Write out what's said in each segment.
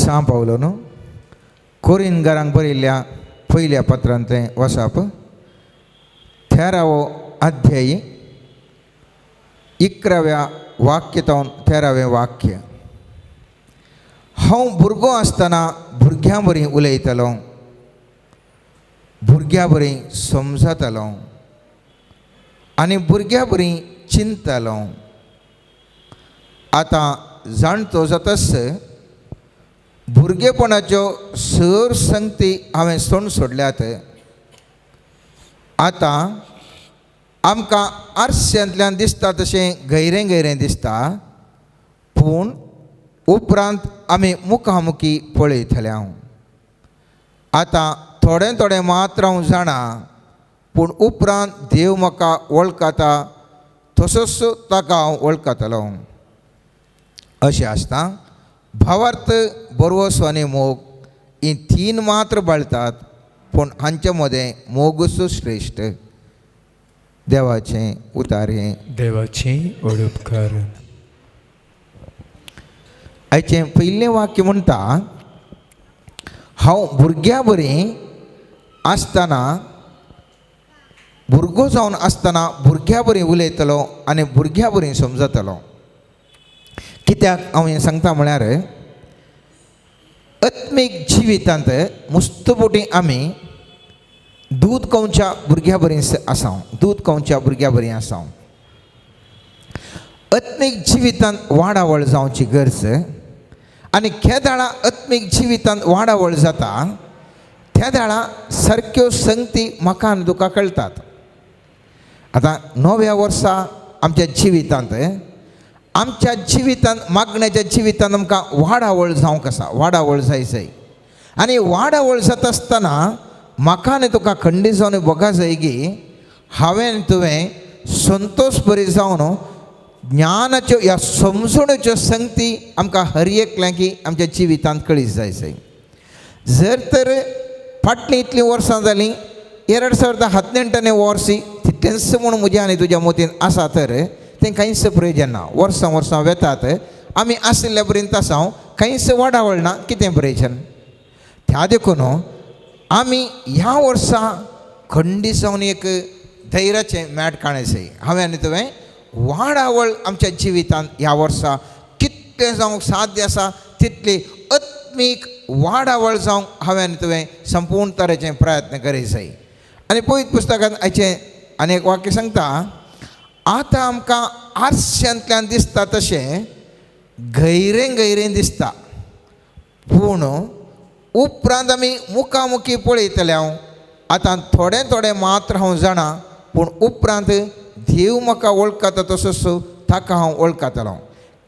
सां पावलो न्हू कोरिनगारांक बरयल्ल्या पयल्या पत्रांतलें वसाप 13वो अध्यायी 11व्या वाक्य तावन 13वें वाक्य. हांव भुरगो आसतना भुरग्यां बरी उलयतालो, भुरग्यां बरी समजतालो आनी भुरग्यां बरी चिंततालो. आतां जाणटो जातास भुरगेपणाच्यो सर संगती हांवें सोण सोडल्यात. आतां आमकां आरश्यांतल्यान दिसता तशें गैरें गैरें दिसता, पूण उपरांत आमी मुखामुखी पळयतले हांव. आतां थोडें थोडें मात्र हांव जाणा, पूण उपरांत देव म्हाका वळखता तसोच ताका हांव वळखतलो. अशें आसता भावार्थ, बरवसो आनी मोग ही तीन मात्र बाळतात, पूण हांचे मदें मोगूच श्रेश्ठ. देवाचें उतार हें. देवाची ओडपकार. आयचें पयलें वाक्य म्हणटा, हांव भुरग्यां बरी आसतना, भुरगो जावन आसतना भुरग्यां बरी उलयतलो आनी भुरग्यां बरी समजतलो. कित्याक हांव हें सांगता म्हळ्यार आत्मीक जिवितांत मुस्तपोटी आमी दूद खावच्या भुरग्यां बरी आसा, दूद खावच्या भुरग्यां बरी आसा. आत्मीक जिवितांत वाडावळ जावची गरज आनी केदाळा आत्मीक जिवितांत वाडावळ जाता त्या दाळा सारक्यो संगती म्हाका आनी तुका कळटात. आतां नव्या वर्सा आमच्या जिवितांत, आमच्या जिवितांत मागण्याच्या जिवितांत आमकां वाडावळ जावंक आसा, वाडावळ जाय जाय. आनी वाडावळ जाता आसतना म्हाका आनी तुका खंडीत जावन भोगा जाय की हांवें तुवें संतोश बरी जावन ज्ञानाच्यो ह्या समजणेच्यो संगती आमकां हर एकल्यांकी आमच्या जिवितांत कळीत जाय जाय. जर तर फाटलीं इतलीं वर्सां जालीं 2018 वर्सी तितलेंच म्हूण म्हज्या आनी तुज्या मतीन आसा तर तें कांयच प्रयोजन ना. वर्सां वर्सां वेतात आमी आशिल्ल्या पर्यंत आसा, कांयच वाडावळ ना, कितें प्रयोजन? त्या देखून आमी ह्या वर्सा खंडीत जावन एक धैर्याचें मॅट काडचें. हांवें आनी तुवें वाडावळ आमच्या जिवितांत ह्या वर्सा कितलें जावंक साध्य आसा तितली आत्मीक वाडावळ जावंक हांवें आनी तुवें संपूर्ण तरेचे प्रयत्न करीत जाय. आनी पवित्र पुस्तकांत आयचें आनी एक वाक्य सांगता, आतां आमकां आरश्यांतल्यान दिसता तशें गैरें गैरें दिसता, पूण उपरांत आमी मुखामुखी पळयतले. हांव आतां थोडें थोडें मात्र हांव जाणा, पूण उपरांत देव म्हाका वळखता तसोच ताका हांव वळखतलो.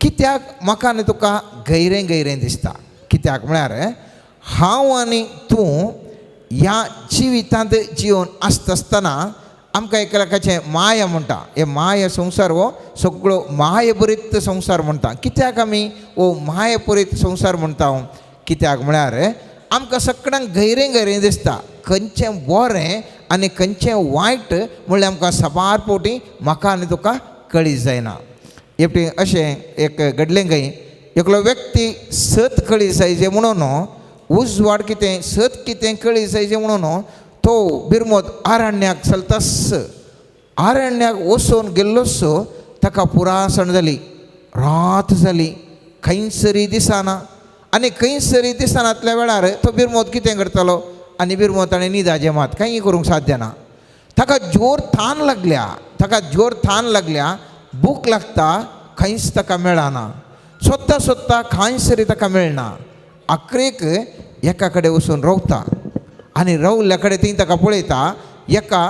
कित्याक म्हाका आनी तुका गैरें गैरें दिसता? कित्याक म्हळ्यार हांव आनी तूं ह्या जिवितांत जिवन आसता आसतना आमकां एकामेकाचें माया म्हणटा. हे माया संवसार हो सगळो मायभरीत संवसार म्हणटा. कित्याक आमी हो मायभरीत संवसार म्हणटा? कित्याक म्हळ्यार आमकां सगळ्यांक गैरें गैरें दिसता. खंयचें बरें आनी खंयचें वायट म्हणल्यार आमकां साबार फावटी म्हाका आनी तुका कळीत जायना. एकटी अशें एक घडलें खंय, एकलो व्यक्ती सत कळी जायचे म्हणून, उजवाड कितें सत कितें कळी जायचें म्हणून तो बिरमोद आरण्याक चलतास. आरण्याक वचून गेल्लोच ताका पुरासण जाली, रात जाली, खंयसरी दिसना. आनी खंयसरी दिसनातल्या वेळार तो बिरमोद कितें करतालो आनी बिरमोद ताणें न्हिदाचें मात कांय करूंक साध्य ना. ताका जोर थान लागल्या, ताका जोर थान लागल्या, भूक लागता, खंयच ताका मेळना. सोदता सोदता खंयसरी ताका मेळना. आखरेक एका कडेन वचून रावता आनी रावल्ल्या कडेन थंय ताका पळयता एका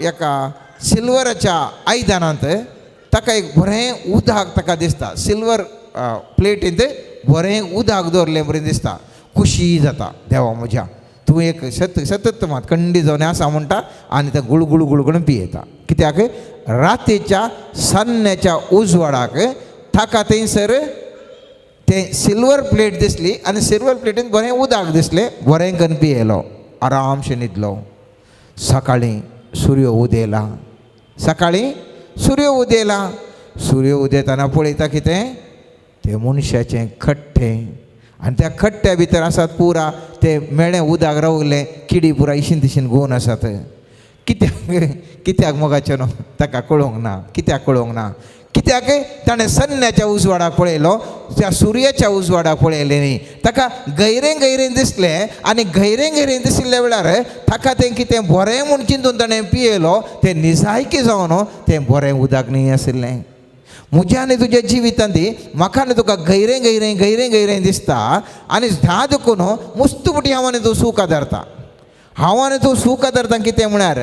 एका सिल्वराच्या आयदनांत ताका एक बरें उदक ताका दिसता. सिल्वर प्लेटींत बरें उदक दवरलें बरें दिसता. खुशी जाता, देवा म्हज्या तूं एक सत सतत मात खंडी जावन आसा म्हणटा आनी तें गुळगुळ गुळगुळ पियेता. कित्याक रातीच्या सान्न्याच्या उजवाडाक ताका थंयसर तें सिल्वर प्लेट दिसली आनी सिल्वर प्लेटीन बरें उदक दिसलें, बरें करून पियेलो, आरामशें न्हिदलो. सकाळीं सूर्य उदेला, सकाळीं सूर्य उदेला. सूर्य उदेतना पळयता कितें तें मनशाचें खट्टें आनी त्या खट्ट्या भितर आसात पुरा ते मेळें उदक रावलें किडी पुरा इशीन तिशीन गोवन आसात. कित्याक कित्याक मोगाचें न्हू ताका कळोंक ना. कित्याक कळोंक ना? कित्याक ताणें सन्याच्या उजवाडाक पळयलो, त्या सुर्याच्या उजवाडाक पळयलें न्ही. ताका गैरें गैरें दिसलें आनी गैरें गैरें दिशिल्ल्या वेळार ताका तें कितें बरें म्हूण चिंतून ताणें पियेलो. तें निजायकी जावन तें बरें उदक न्ही आशिल्लें. म्हज्या आनी तुज्या जिवितांत म्हाका आनी तुका गैरें गैरें गैरें गैरें दिसता आनी धा देखून मुस्त पुटी हांव आनी तूं सूख आदारता. हांव आनी तूं सूख आदारता. कितें म्हळ्यार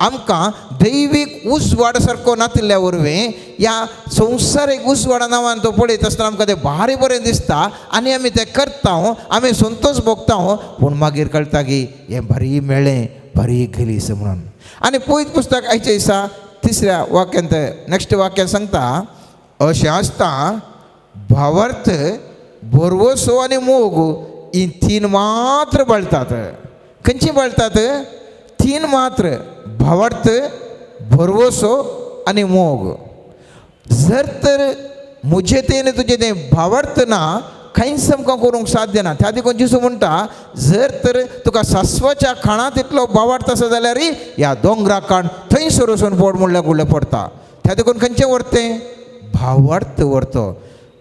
आमकां दैवीक उजवाड सारको नातिल्ल्या वरवीं ह्या संवसारीक उजवाडा नांवान तो पळयत आसतना आमकां तें भारी बरें दिसता आनी आमी तें करता, आमी संतोश भोगता. पूण मागीर कळटा की हें भारी मेळ्ळें, भारी गलीस म्हणून. आनी पयत पुस्तक आयच्या दिसा तिसऱ्या वाक्यांत नेक्स्ट वाक्यान सांगता, अशें आसता भावार्थ भरवसो आनी मोग ही तीन मात्र बळतात. खंयची बळतात? तीन मात्र, भावार्थ, भरवसो आनी मोग. जर तर म्हजे तें तुजें तें भावार्थ ना, कांयच आमकां करूंक साध्य ना. त्या देखून जेजू म्हणटा, जर तर तुका सासवाच्या खाणांत इतलो भावार्थ आसा जाल्यार ह्या दोंगरा काण थंयसर वचून पोट म्हणल्यार गुडले पडटा. त्या देखून खंयचें व्हरतें? भावार्थ व्हरतो.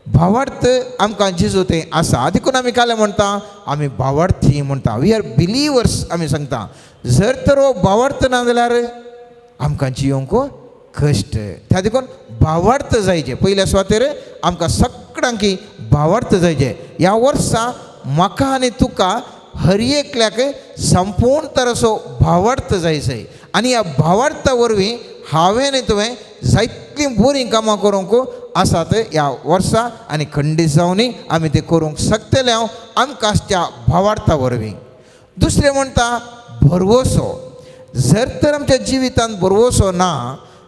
भावार्थ आमकां जेजू तें आसा. देखून आमी काल म्हणटा आमी भावार्थी म्हणटा, we are believers आमी सांगता. जर तर हो भावार्थ ना जाल्यार आमकां जियोंक कश्ट. त्या देखून भावार्थ जायचे. पयल्या सुवातेर आमकां सगळ्यांकी भावार्थ जायचे. ह्या वर्सा म्हाका आनी तुका हर एकल्याक संपूर्ण तराचो भावार्थ जायचो आनी ह्या भावार्था वरवीं हांवें आनी तुवें जायतीं बरीं कामां करूंक आसात ह्या वर्सा आनी खंडीत जावनी आमी तें करूंक शकतले हांव आमकां आसच्या भावार्था वरवीं. दुसरें म्हणटा भरवसो. जर तर आमच्या जिवितांत भरवसो ना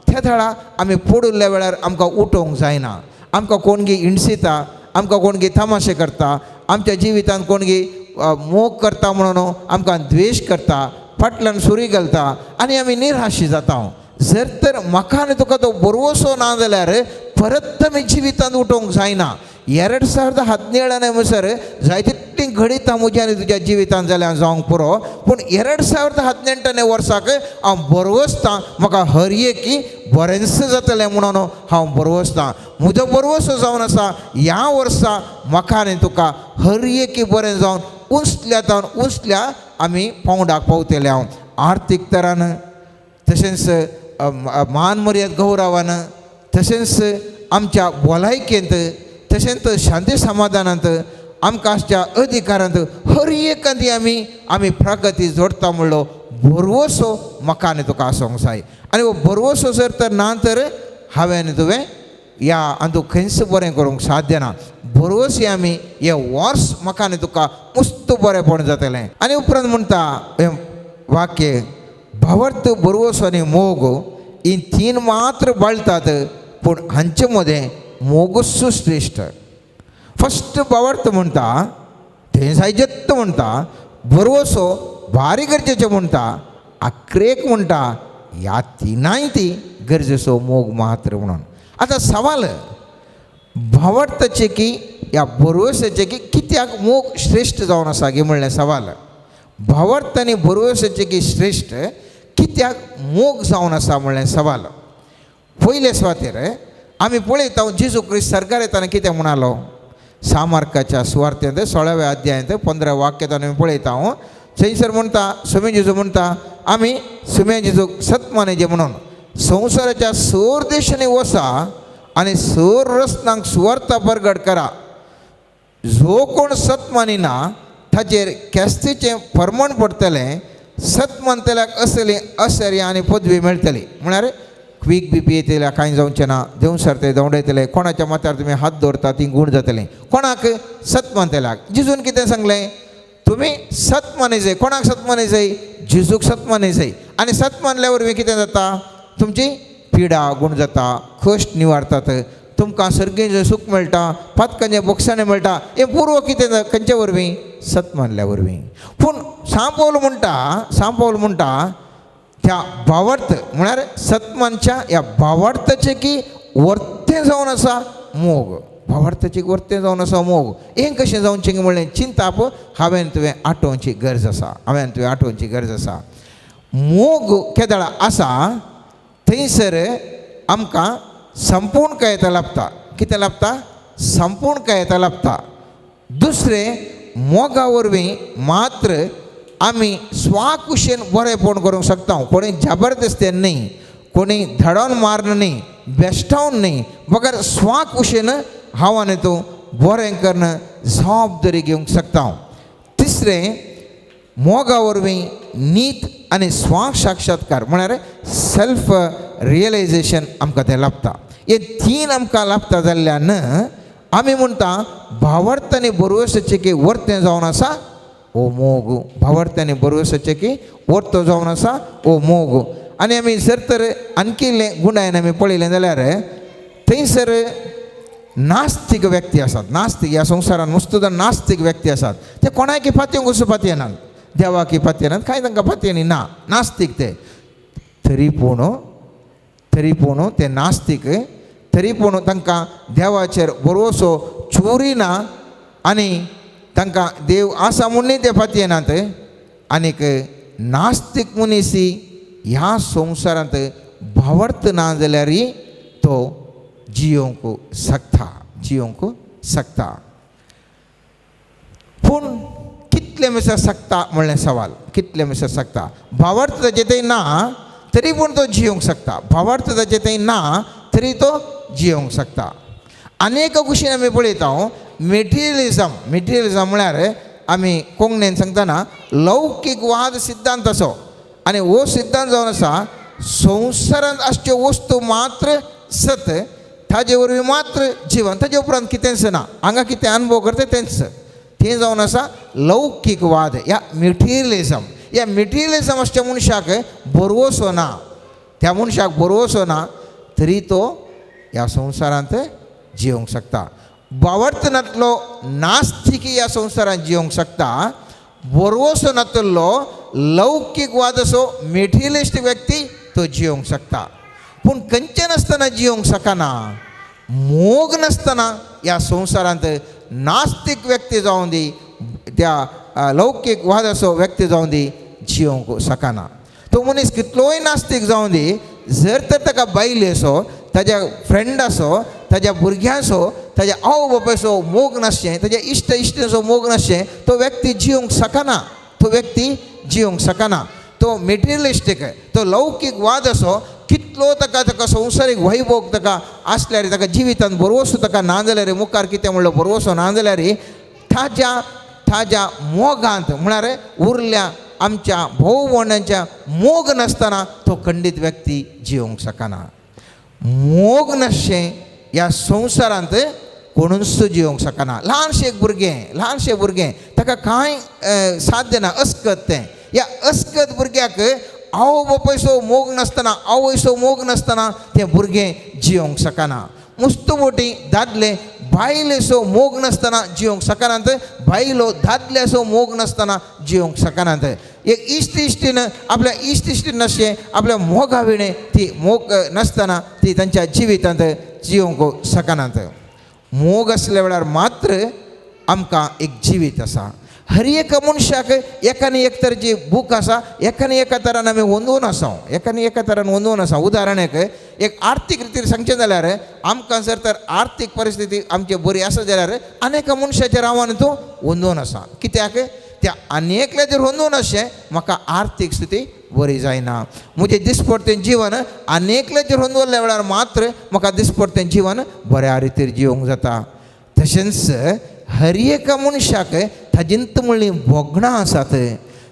त्या वेळा आमी पडिल्ल्या वेळार आमकां उठोवंक जायना. आमकां कोणगी हिणसिता, आमकां कोणगी तमाशे करता, आमच्या जिवितांत कोणगी मोग करता म्हणून आमकां द्वेश करता, फाटल्यान सुरी घालता आनी आमी निराशी जाता. जर तर म्हाका आनी तुका तो भरवसो ना जाल्यार परत आमी जिवितांत उठोवंक जायना. 2017 म्हणसर जाय तितलीं घडितां म्हज्या आनी तुज्या जिवितांत जाल्यार जावंक पुरो, पूण 2018 वर्साक हांव भरवसतां म्हाका हर एकी बरेंच जातलें म्हणून हांव भरवसतां. म्हजो भरवसो जावन आसा ह्या वर्सा म्हाका आनी तुका हर एकी बरें जावन उंचल्या जावन उंचल्या आमी पावंडाक पावतले हांव आर्थीक तरान, तशेंच मान मर्याद गौरवान, तशेंच आमच्या भलायकेंत, तशेंच शांती समाधानांत, आमकां आसच्या अधिकारांत हर एकांत आमी आमी प्रगती जोडटा म्हणलो भरवसो म्हाका आनी तुका आसूंक जाय. आनी हो भरवसो जर तर ना तर हांवें आनी तुवें ह्या आनी तूं खंयच बरें करूंक साध्य ना. भरवसे आमी हें वर्स म्हाका आनी तुका मस्त बरेंपण जातलें. आनी उपरांत म्हणटा हें वाक्य, भावार्थ भरवसो आनी मोग ही तीन मात्र बाळतात, पूण हांचे मदें मोगूच श्रेश्ठ. फस्ट भावार्थ म्हणटा तें सायजत्त म्हणटा, भरवसो भारी गरजेचें म्हणटा, आक्रेक म्हणटा, ह्या तिनाय ती गरजेचो मोग मात्र म्हणून. आतां सवाल भावार्थाचें की ह्या भरवसाचें की कित्याक मोग श्रेश्ठ जावन आसा गी म्हणलें सवाल. भावार्थ आनी भरवसाचें की श्रेश्ठ कित्याक मोग जावन आसा म्हणलें सवाल. पयले सुवातेर आमी पळयता जेजू क्रिस्त सरकार येताना कितें म्हणालो, सामार्काच्या सुवार्थेंत 16व्या अध्यायांत 15 वाक्यांत आमी पळयता. थंयसर म्हणटा सुमे जेजू म्हणटा आमी सुमे जेजूक सत मानयचे म्हणून संवसाराच्या सोर देशांनी वसा आनी सोर रस्त्यांक सुवार्था परगट करा. जो कोण सत मानिना ताचेर केस्तीचें फर्मण पडटलें, सत मानतल्याक असली असरी आनी पदवी मेळटली. म्हळ्यार क्वीक बी पियेतल्या कांय जावचें ना, देंवसर ते दवडयतले, कोणाच्या माथ्यार तुमी हात दवरता ती गूण जातलें. कोणाक? सत मानतल्याक. जेजून कितें सांगलें, तुमी सत मानय. कोणाक सत मानय? जेजूक सत मानय. आनी सत मानल्या वरवीं कितें जाता, तुमची पिडा गूण जाता, कश्ट निवारतात, तुमकां सर्गेचें सूख मेळटा, पातकांचें बोगसाणें मेळटा. हें पूर्व कितें खंयचे वरवीं? सत मानल्या वरवीं. पूण सांपोल म्हणटा, सांपोल म्हणटा त्या भावार्थ म्हळ्यार सतमानच्या ह्या भावार्थाचें की वर्तें जावन आसा मोग. भावार्थाची वर्तें जावन आसा मोग. हें कशें जावचें म्हणलें चिंताप हांवें तुवें आठोवची गरज आसा, हांवें तुवें आठोवची गरज आसा. मोग केदळा आसा थंयसर आमकां संपूर्ण कायता लाभता. कितें लाभता? संपूर्ण कायता लाभता. दुसरें, मोगा वरवीं मात्र आमी स्वाकुशेन बरेंपण करूंक शकता. कोणी जबरदस्तेन न्ही, कोणी धडोवन मारून न्ही, बेश्टावन न्ही, बगर स्वाकुशेन हांव आनी तूं बरें करून जबाबदारी घेवंक शकता. तिसरें, मोगा वरवीं नीत आनी स्वांग साक्षात्कार म्हळ्यार सेल्फ रियलायजेशन आमकां तें लाभता. हे तीन आमकां लाभता जाल्ल्यान आमी म्हणटा भावार्थ आनी बरवसाचें की वर्तें जावन आसा ओ मोग. भावार्थ आनी बरवसाचें की वर्तो जावन आसा ओ मोग. आनी आमी जर तर आणखी इल्लें गुणायन आमी पळयलें जाल्यार थंयसर नास्तीक व्यक्ती आसात. नास्तीक ह्या संवसारान मस्त नास्तीक व्यक्ती आसात. ते कोणाकी पातयेवंक वचूं पातयेनात, देवाकी पातयेनात, कांय तांकां पातयेनी ना, नास्तीक ते. तरी पूण ते नास्तीक, तरी पूण तांकां देवाचेर भरवसो चोरी ना आनी तांकां देव आसा म्हणून ते पातयेनात. आनीक नास्तीक मनीस ह्या संवसारांत भावार्थ ना जाल्यार तो जियोंक शकता, जियोंक शकता. पूण कितले मिसर शकता म्हणलें सवाल, कितले मिसर शकता? भावार्थ ताजे थंय ना तरी पूण तो जियोंक शकता. भावार्थ ताजे थंय ना तरी तो जियोंक शकता. आनी एका कुशीन आमी पळयता मेटिरियलिजम. मेटिरियलिजम म्हळ्यार आमी कोंकणीन सांगतना लौकीकवाद सिद्धांत असो. आनी हो सिद्धांत जावन आसा संवसारांत आसच्यो वस्तू मात्र सत, ताजे वरवीं मात्र जिवन, ताजे उपरांत कितेंच ना. हांगा कितें अनुभव करता तेंच तें जावन आसा लौकीकवाद या मेटिरियलिजम. ह्या मेटिरियलिजम आसच्या मनशाक भरवसो ना, त्या मनशाक भरवसो ना तरी तो ह्या संवसारांत जियोंक शकता. भावार्थ नातलो नास्तिकी ह्या संवसारांत जियोंक शकता. भरवसो नातलो लौकीकवाद असो मेटिरियलिस्ट व्यक्ती तो जियोंक शकता. पूण खंयचें नासतना जियोंक शकना, मोग नासतना ह्या संवसारांत नास्तीक व्यक्ती जावन दी, त्या लौकीकवाद असो व्यक्ती जावन दी, जियोंक शकना. तो मनीस कितलोय नास्तीक जावन दी, जर तर ताका बायलेचो, ताज्या फ्रेंडाचो, ताज्या भुरग्यांचो, ताज्या आवय बापायचो मोग नासचें, ताज्या इश्ट इश्टिणीचो मोग नासचें, तो व्यक्ती जियोंक शकना, तो व्यक्ती जियोंक शकना. तो मेटिरियलिस्टीक, तो लौकीकवाद असो कितलो ताका ताका संवसारीक वैभोग ताका आसल्यार, ताका जिवितांत भरवसो ताका ना जाल्यार, मुखार कितें म्हणलो भरवसो ना जाल्यार ताज्या ताज्या मोगांत म्हळ्यार उरल्या आमच्या भोवमानाच्या मोग नासतना तो खंडीत व्यक्ती जियोंक शकना. मोग नासचें ह्या संवसारांत कोणूच जियोंक शकना. ल्हानशें एक भुरगें, ल्हानशें भुरगें ताका कांय साध्य ना, अस्कत तें. ह्या अस्कत भुरग्याक आवय बापायचो मोग नासतना, आवयचो मोग नासतना तें भुरगें जियोंक शकना. मुस्त मोटी दादले बायलेचो मोग नासतना जियोंक शकनात, बायलो दादल्याचो मोग नासतना जियोंक शकनात. एक इश्ट इश्टीन आपल्या इश्ट इश्टीन नासचें आपल्या मोगा विणें ती मोग नासतना ती तांच्या जिवितांत जियोंक शकनात. मोग आसल्या वेळार मात्र आमकां एक जिवीत आसा. हर एका मनशाक एकाने एक तरेची बूक आसा, एकाने एका तरान आमी वंदून आसा, एकाने एका तरान वंदून आसा. उदाहरण एक एक आर्थीक रितीर सांगचें जाल्यार आमकां जर तर आर्थीक परिस्थिती आमची बरी आसा जाल्यार अनेका मनशाचेर हांव आनी तूं वंदून आसा. कित्याक त्या आनी एकल्याचेर वंदून आसचें म्हाका आर्थीक स्थिती बरी जायना. म्हजें दिसपडतें जिवन आनी एकल्याचेर वंदवल्ल्या वेळार मात्र म्हाका दिसपडतें जिवन बऱ्या रितीर जिवंक जाता. तशेंच हर एका मनशाक ताजेंत म्हणलीं भोगणां आसात,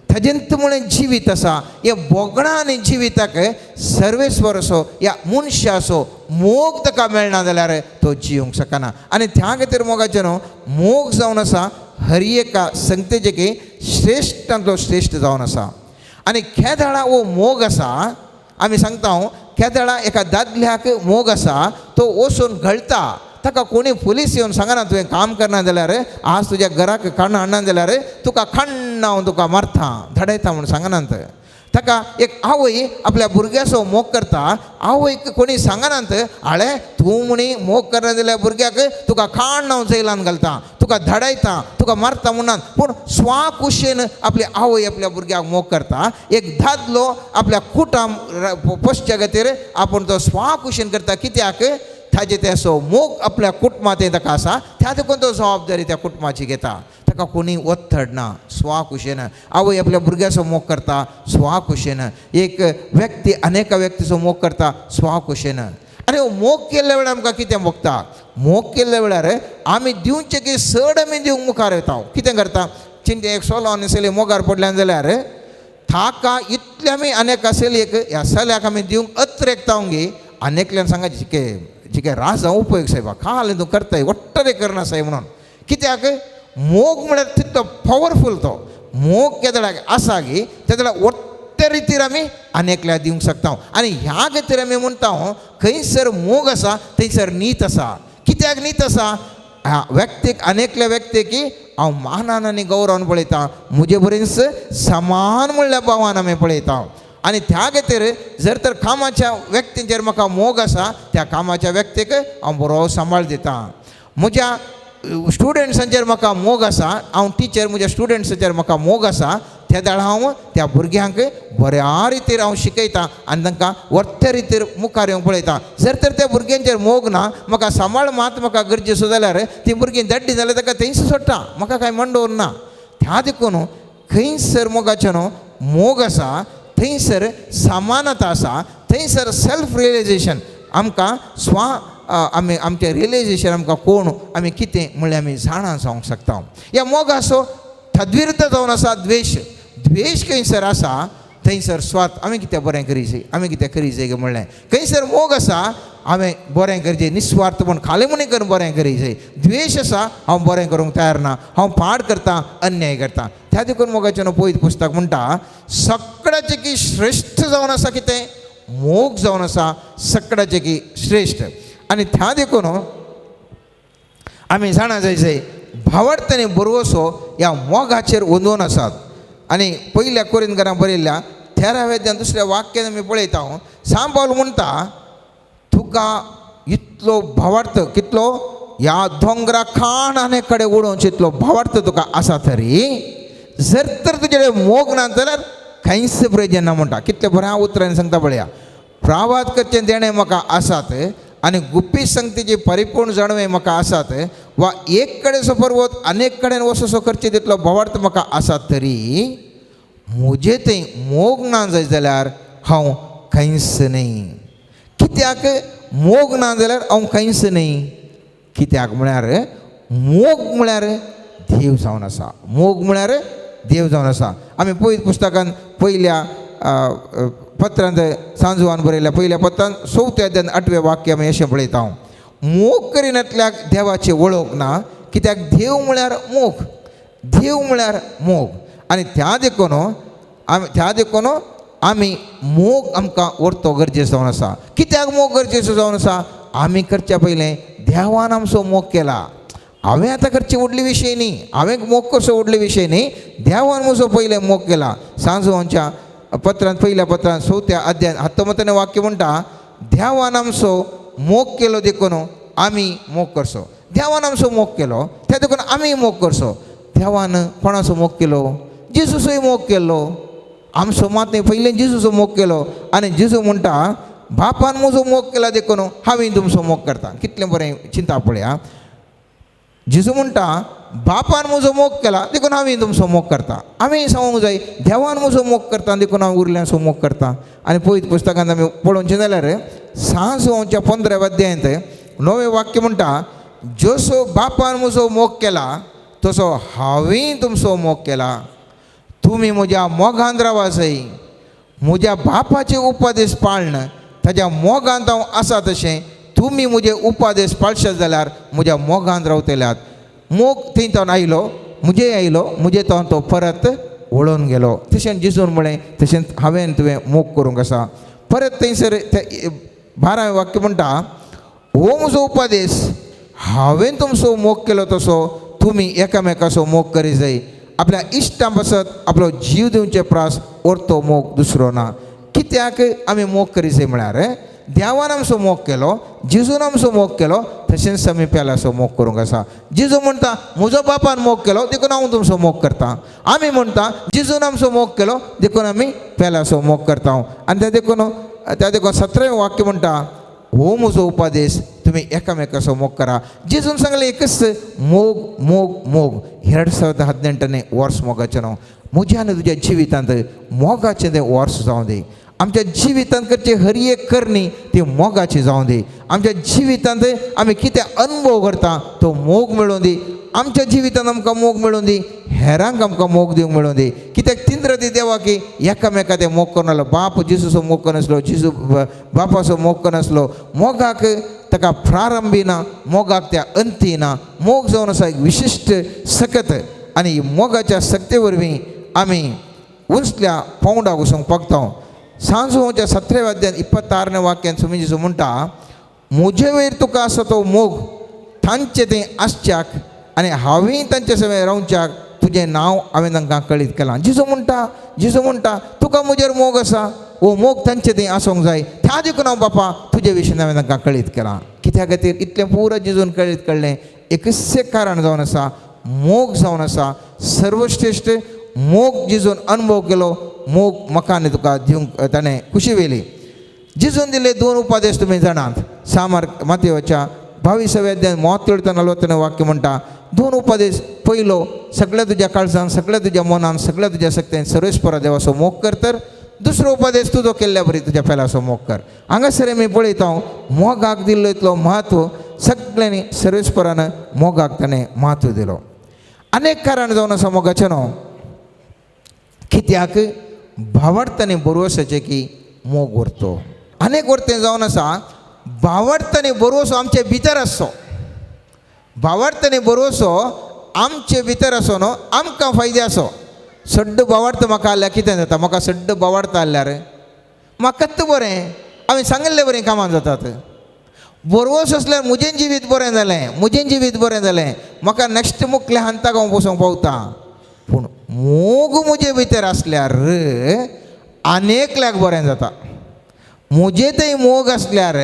ताजेंत म्हणलें जिवीत आसा. ह्या भोगणां आनी जिविताक सर्वेस्वर असो ह्या मनशाचो मोग ताका मेळना जाल्यार तो जिवंक शकना. आनी त्या खातीर मोगाचें न्हू मोग जावन आसा हर एका संगतेचे की श्रेश्ठांतलो श्रेश्ठ जावन आसा. आनी केदळा हो मोग आसा, आमी सांगता हांव, केदळा एका दादल्याक मोग आसा तो वचून घळटा. ताका कोणी पुलीस येवन सांगना तुवें काम करना जाल्यार आज तुज्या घराक खाण हाडना जाल्यार तुका खाण हांव तुका मारता धाडयता म्हूण सांगनात. ताका एक आवय आपल्या भुरग्याचो मोग करता. आवयक कोणी सांगनात आळे तूं म्हणी मोग करना जाल्यार भुरग्याक तुका खाण हांव जैलान घालता, तुका धाडायता, तुका मारता म्हणून. पूण स्वाकुशेन आपली आवय आपल्या भुरग्याक मोग करता. एक दादलो आपल्या कुटाम पोसच्या खातीर आपूण तो स्वाकुशेन करता. कित्याक ताजे ते असो मोग आपल्या कुटुंबांत ताका आसा, त्या देखून तो जबाबदारी त्या कुटुंबाची घेता. ताका कोणी ओत्तड ना, स्वाकुशेन आवय आपल्या भुरग्याचो मोग करता स्वाकुशेन. एक व्यक्ती अनेक व्यक्तीचो मोग करता स्वाकुशेन. आनी हो मोग केल्ल्या वेळार आमकां कितें भोगता? मोग केल्ल्या वेळार आमी दिवचे की चड आमी दिवंक मुखार येता. कितें करता? चिंते एक सोलो आनी चली मोगार पडल्यान जाल्यार ताका इतले आमी अनेक चलयेक ह्या चल्याक आमी दिवंक अत्रेकता गे. अनेकल्यान सांगा जिके जिके राज जावं उपयोग सायबा खाल तूं करताय वट्टरे करना सायब म्हणून. कित्याक मोग म्हळ्यार तितलो पावरफूल तो मोग केदळाक आसा गी तेदळा वट्टे रितीर आमी अनेकल्या दिवंक शकता. आनी ह्या खातीर आमी म्हणटा खंयसर मोग आसा थंयसर नीत आसा. कित्याक नीत आसा? ह्या व्यक्तीक अनेकल्या व्यक्तीक हांव मानान आनी गौरवान पळयता, म्हजे बरेंच समान म्हणल्या भावान आमी पळयता. आनी त्या खातीर जर तर कामाच्या व्यक्तींचेर म्हाका मोग आसा त्या कामाच्या व्यक्तीक हांव बरो सांबाळ दिता. म्हज्या स्टुडंट्सांचेर म्हाका मोग आसा, हांव टिचर, म्हज्या स्टुडंट्सांचेर म्हाका मोग आसा, त्या वेळार हांव त्या भुरग्यांक बऱ्या रितीर हांव शिकयता आनी तांकां वर्ते रितीर मुखार येवंक पळयता. जर तर त्या भुरग्यांचेर मोग ना, म्हाका सांबाळ मात म्हाका गरजेचो जाल्यार ती भुरगीं दड्डी जाल्यार ताका थंयच सोडटा, म्हाका कांय मंडोवन ना. त्या देखून खंयसर मोगाचें न्हू मोग आसा थंयसर समानता आसा, थंयसर सेल्फ रियलायजेशन आमकां स्वा आमी आमचें रियलायजेशन आमकां कोण आमी कितें म्हणल्यार आमी जाणा जावंक शकता. ह्या मोगाचो तद्विरुद्ध जावन आसा द्वेश. द्वेश खंयसर आसा थंयसर स्वार्थ. आमी कितें बरें करीजे, आमी कितें करीजे गे म्हणलें. खंयसर मोग आसा हांवें बरें करचें, निस्वार्थ म्हण खाले म्हणी करून बरें करीजे. द्वेश आसा हांव बरें करूंक तयार ना, हांव पाड करता, अन्याय करता. त्या देखून मोगाचें न्हू पयत पुस्तक म्हणटा सगळ्याचे की श्रेश्ठ जावन आसा कितें? मोग जावन आसा सगळ्याचे की श्रेश्ठ. आनी त्या देखून आमी जाणा जाय जाय भावार्थ आनी बरवसो ह्या मोगाचेर ओंदून आसात. आनी पयल्या कोरिंदकारां बरयल्ल्या 13व्या दुसऱ्या वाक्यान आमी पळयता सांबाल म्हणटा तुका इतलो भावार्थ कितलो ह्या दोंगरा खाण आनी कडेन उडोवचो इतलो भावार्थ तुका आसा तरी जर तर तुजे मोग ना जाल्यार कांयच प्रयोजन ना म्हणटा. कितले बऱ्या उतरांनी सांगता पळया, प्रावाद करचें देणें म्हाका आसात आनी गुपी संगतीची परिपूर्ण जाणवे म्हाका आसात, वा एक कडेन पर्वत अनेक कडेन वसो करचे तितलो भावार्थ म्हाका आसात तरी म्हजे थंय मोग ना जाय जाल्यार हांव कांयच न्हय. कित्याक मोग ना जाल्यार हांव कांयच न्हय? कित्याक म्हळ्यार मोग म्हळ्यार देव जावन आसा. मोग म्हळ्यार देव जावन आसा. आमी पयत पुस्तकान पयल्या पत्रांत सांजवान बरयल्या पयल्या पत्रान 4थ्या अध्यायान 8वें वाक्य आमी अशें पळयता, मोग करिनातल्याक देवाची वळख ना, कित्याक देव म्हळ्यार मोग, देव म्हळ्यार मोग. आनी त्या देखून आमी मोग आमकां व्हरतो गरजेचो जावन आसा. कित्याक मोग गरजेचो जावन आसा? आमी करच्या पयलें देवान आमचो मोग केला. हांवें आतां करची व्हडली विशय न्ही, हांवें मोग करचो व्हडली विशय न्ही, देवान म्हजो पयलें मोग केला. सांजवांच्या पत्रान पयल्या पत्रान 4थ्या अध्यायान 19 वाक्य म्हणटा देवान आमचो मोग केलो देखून आमी मोग करचो. देवान आमचो मोग केलो त्या देखून आमी मोग करचो. देवान कोणाचो मोग केलो? जेजूचोय मोग केलो. आमचो मात न्ही, पयलीं जेजूचो मोग केलो. आनी जेजू म्हणटा बापान म्हजो मोग केला देखून हांवें तुमचो मोग करता. कितलें बरें चिंता पळया, जेजू म्हणटा बापान म्हजो मोग केला देखून हांवें तुमचो मोग करता. आमी सांगूंक जाय देवान म्हजो मोग करता देखून हांव उरल्यांचो मोग करता. आनी पयत पुस्तकांत आमी पळोवचें जाल्यार 6 15व्या अध्यायांत 9वें वाक्य म्हणटा जसो बापान म्हजो मोग केला तसो हांवें तुमचो मोग केला. तुमी म्हज्या मोगान रावा जाय, म्हज्या बापाचे उपदेश पाळन ताज्या मोगांत हांव आसा तशें तुमी म्हजे उपदेश पाळशात जाल्यार म्हज्या मोगान रावतल्यात. मोग थंय तावन आयलो, म्हजे आयलो, म्हजे तावन तो परत वळोवन गेलो. तशें जेजून म्हळें तशेंच हांवें तुवें मोग करूंक आसा. परत थंयसर 12वें वाक्य म्हणटा हो म्हजो उपदेश हांवें तुमचो मोग केलो तसो तुमी एकामेकाचो मोग करी जाय. आपल्या इश्टां पासत आपलो जीव दिवचे प्रास orto मोग दुसरो ना. कित्याक आमी मोग करी जाय म्हळ्यार देवान आमचो मोग केलो, जेजून आमचो मोग केलो, तशेंच आमी पेल्याचो मोग करूंक आसा. जेजू म्हणटा म्हजो बापान मोग केलो देखून हांव तुमचो मोग करता. आमी म्हणटा जेजून आमचो मोग केलो देखून आमी पेल्याचो मोग करता. आनी त्या देखून 17वें वाक्य म्हणटा हो म्हजो उपदेश, तुमी एकामेकाचो मोग करा. जेजून सांगलें एकच मोग मोग मोग. 2018ನೇ वर्स मोगाचें न्हू. म्हज्या आनी तुज्या जिवितांत मोगाचें तें वर्स जावं दी. आमच्या जिवितांत करची हर एक करणी ती मोगाची जावं दी. आमच्या जिवितांत आमी कितें अनुभव करता तो मोग मेळूं दी. आमच्या जिवितांत आमकां मोग मेळूं दी, हेरांक आमकां मोग दिवंक मेळूं दी. कित्याक तिंद्र ती देवा की एकामेका ते मोग करून आसलो. बाप जेजूचो मोग करनासलो, जेजू बापाचो मोग करनासलो. मोगाक ताका प्रारंभी ना, मोगाक त्या अंती ना. मोग जावन आसा एक विशिश्ट सकत आनी मोगाच्या सक्ते वरवीं आमी उंचल्या पावंडाक वचूंक पावता. सांजोच्या 17व्या अध्यायांत 26 वाक्यान स्वामी जेजू म्हणटा म्हजे वयर तुका आसा तो मोग तांचे तें आसच्याक आनी हांवें तांचे सवें रावच्याक तुजें नांव हांवें तांकां कळीत केलां. जेजू म्हणटा तुका म्हजेर मोग आसा, हो मोग तांचे तें आसूंक जाय, त्या देखून हांव बापा तुजे विशीं हांवें तांकां कळीत केलां. कित्या खातीर इतलें पुरो जेजून कळीत कळ्ळें? एकच कारण जावन आसा, मोग जावन आसा. सर्वश्रेश्ठ मोग जेजून अनुभव केलो, मोग म्हाका आनी तुका दिवंक ताणें खुशी व्हेली. जेजून दिल्ले 2 उपदेश तुमी जाणात. सामार मातयेच्या 22व्या अध्यायांत 39 वाक्य म्हणटा 2 उपदेश. पयलो, सगळ्या तुज्या काळजान, सगळ्या तुज्या मनान, सगळ्या तुज्या शक्तेन सर्वेस्परा देवाचो मोग कर. तर दुसरो उपदेश तुजो केल्ल्या बरी तुज्या पेल्याचो मोग कर. हांगासर आमी पळयता मोगाक दिल्लो इतलो म्हत्व, सगळ्यांनी सर्वेस्परान मोगाक ताणें म्हत्व दिलो. अनेक कारण जावन आसा मोगाचें न्हू. कित्याक भावार्थांनी बरोवपाचें की मोग व्हरतो. अनेक वर्तें जावन आसा भावार्थांनी बरोवचो आमचे भितर आसचो. भावार्थांनी बरोवचो आमचे भितर आसो न्हू, आमकां फायदे आसो. सड्ड भावार्थ म्हाका आसल्यार कितें जाता? म्हाका सड्ड भावार्थ आसल्यार म्हाकाच बरें, हांवें सांगिल्लें बरें कामां जातात. बरोवचो आसल्यार म्हजें जिवीत बरें जालें, म्हजें जिवीत बरें जालें, म्हाका नॅक्स्ट मुखल्या हंताक हांव बसूंक पावता. पूण मोग म्हजे भितर आसल्यार आनी एकल्याक बरें जाता. म्हजे थंय मोग आसल्यार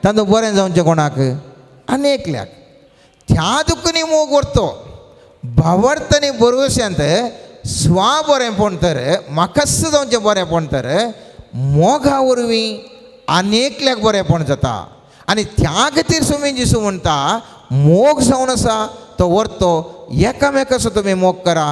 तातूंत बरें जावचें कोणाक? आनी एकल्याक. त्या दुखनी मोग व्हरतो. भावार्थांनी बरोवश्यांत स्वा बरेंपण तर म्हाकाच जावचें बरेंपण तर मोगा वरवीं आनी एकल्याक बरेंपण जाता. आनी त्या खातीर स्वामी जेजू म्हणटा मोग जावन आसा तो व्हरतो. एकामेकाचो तुमी मोग करा,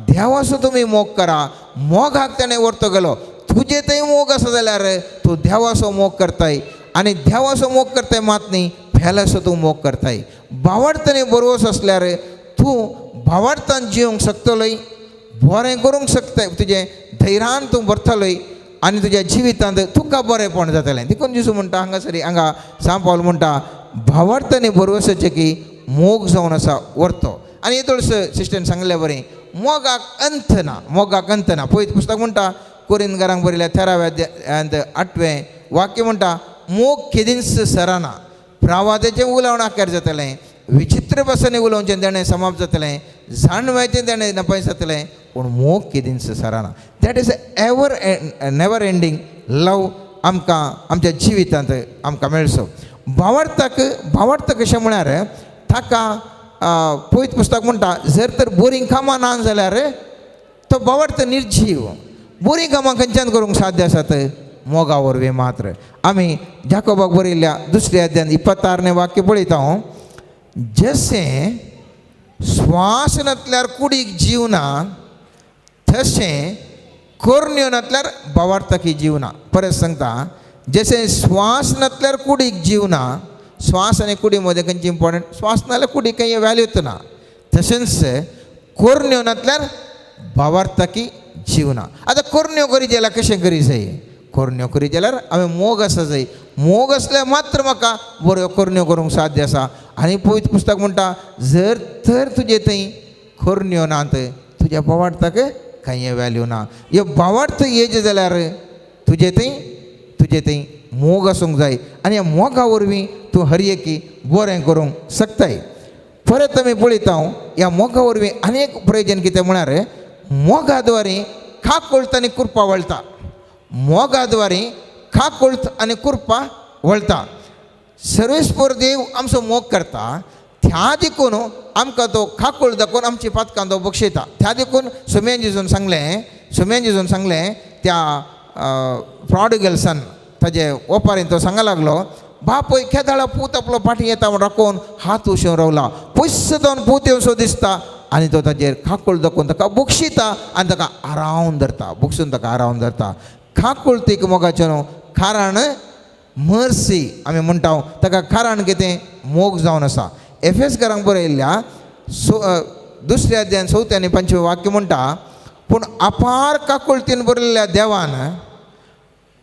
देवाचो तुमी मोग करा. मोगाक ताणें व्हरतो गेलो. तुजे थंय मोग आसा जाल्यार तूं देवाचो मोग करताय आनी देवाचो मोग करताय मात न्ही, पेल्याचो तूं मोग करताय. भावार्थांनी बरोवचो आसल्यार तूं भावार्थान जिवंक शकतलोय, बरें करूंक शकताय, तुजें धैर्यान तूं भरतलोय आनी तुज्या जिवितांत तुका बरेंपण जातलें. देखून जेजू म्हणटा हांगासर हांगा सांव पावल म्हणटा भावार्थांनी बरोवपाचें की मोग जावन आसा व्हरतो. आनी येदोळस सिस्टन सांगल्या बरें मोगाक अंत ना, मोगाक अंत ना. पळय पुस्तक म्हणटा कोरिंदकारांक बरयल्या 13व्या अध्यायांत 8वें वाक्य म्हणटा मोग केदींच सरना. प्रावादाचें उलोवण आकार जातलें, विचित्र भासांनी उलोवचें देणें समाप्त जातलें, जाणवायचें देणें नपाय जातलें, पूण मोग केदींच सरना. That is ever never ending love आमकां आमच्या जिवितांत आमकां मेळचो. भावार्थाक भावार्थ कशें म्हळ्यार ताका पवित्र पुस्तक म्हणटा जर तर बरीं कामां ना जाल्यार तो भावार्थ निर्जीव. बरीं कामां खंयच्यान करूंक साध्य आसात? मोगा वरवीं मात्र. आमी जाकोबाक बरयल्ल्या 2 अध्यायांत 26 वाक्य पळयता हांव. जशें श्वास नासल्यार कुडीक जीव ना, तशें करण्यो नासल्यार भावार्थाकी जीव ना. परत सांगता, जशें श्वास नासल्यार कुडीक जीव ना, श्वास आनी कुडी मदें खंयची इम्पोर्टंट? श्वास नाल्यार कुडीक खंय व्हॅल्यूच ना. तशेंच करण्यो नासल्यार भावार्थाकी जीव ना. आतां करण्यो करीत जाल्यार कशें करी जाय? करण्यो करीत जाल्यार हांवें मोग आसा जाय. मोग आसल्यार मात्र म्हाका बऱ्यो करण्यो करूंक साध्य आसा. आनी पवित्र पुस्तक म्हणटा जर तर तुजे थंय करण्यो नात तुज्या भावार्थाक कांय व्हॅल्यू ना. ह्यो भावार्थ येयचे जाल्यार तुजे थंय मोग आसूंक जाय आनी ह्या मोगा वरवीं तूं हर एकी बरें करूंक शकताय. परत आमी पळयता ह्या मोगा वरवीं अनेक प्रयोजन कितें म्हळ्यार मोगा द्वारे काकुळत आनी कृपा वळटा. मोगा द्वारे काकुळत आनी कृपा वळटा. सर्वेस्पर देव आमचो मोग करता, त्या देखून आमकां तो काकुळ दाखोवन आमची पातकां तो बक्षयता. त्या देखून सुम्यान जेजून सांगलें, सुम्यान जेजून सांगलें त्या प्रॉडिगल सन ताजे ओपारीन तो सांगा लागलो, बापूय केदाळा पूत आपलो फाटीं येता म्हूण राखून हात उशेवन रावला, पयस जावन पूत येवसो दिसता आनी तो ताजेर काकुळ दाखोवन ताका बक्षिता आनी ताका आरावन धरता, बक्षून ताका आरावन धरता. काकुळतीक मोगाचें न्हू कारण मर्सी आमी म्हणटा ताका कारण कितें मोग जावन आसा. एफेसकारांक बरयल्ल्या दुसऱ्या अध्यायान चवथें आनी पंचवें वाक्य म्हणटा, पूण अपार काकुळतीन बरयल्ल्या देवान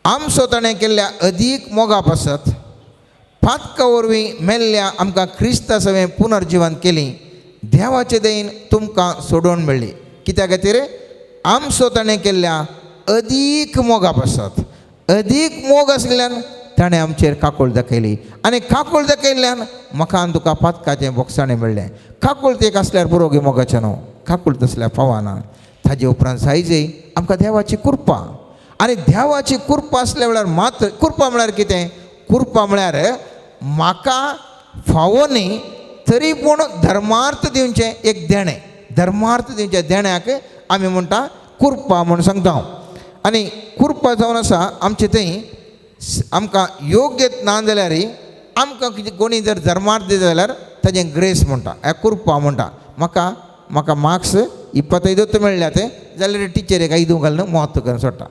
आमचो ताणें केल्ल्या अदीक मोगा पासत पातका वरवीं मेल्ल्या आमकां क्रिस्ता सवें पुनर्जिवन केली, देवाचे दयेन तुमकां सोडोवन मेळ्ळी. कित्या खातीर? आमचो ताणें केल्ल्या अदीक मोगा पासत. अदीक मोग आशिल्ल्यान ताणें आमचेर काकूळ दाखयली आनी काकूळ दाखयल्ल्यान म्हाका आनी तुका पातकाचें बोगसाणें मेळ्ळें. काकूळतेक आसल्यार पुरो गे मोगाचें न्हू, काकूळत आसल्यार पावना. ताजे उपरांत जायजे आमकां देवाची कृपा, आनी देवाची कृपा आसल्या वेळार मात्र, कृपा म्हळ्यार कितें? कृपा म्हळ्यार म्हाका फावो न्ही तरी पूण धर्मार्थ दिवचें एक देणें, धर्मार्थ दिवचें देण्याक आमी म्हणटा कृपा म्हूण सांगता हांव. आनी कृपा जावन आसा आमचे थंय आमकां योग्य ना जाल्यार आमकां कितें कोणी जर धर्मार्थ दिता जाल्यार ताजें ग्रेस म्हणटा, ह्या कृपा म्हणटा. म्हाका म्हाका मार्क्स 25 मेळ्ळ्या ते जाल्यार टिचरीक 5 घालून म्हत्व करून सोडटा,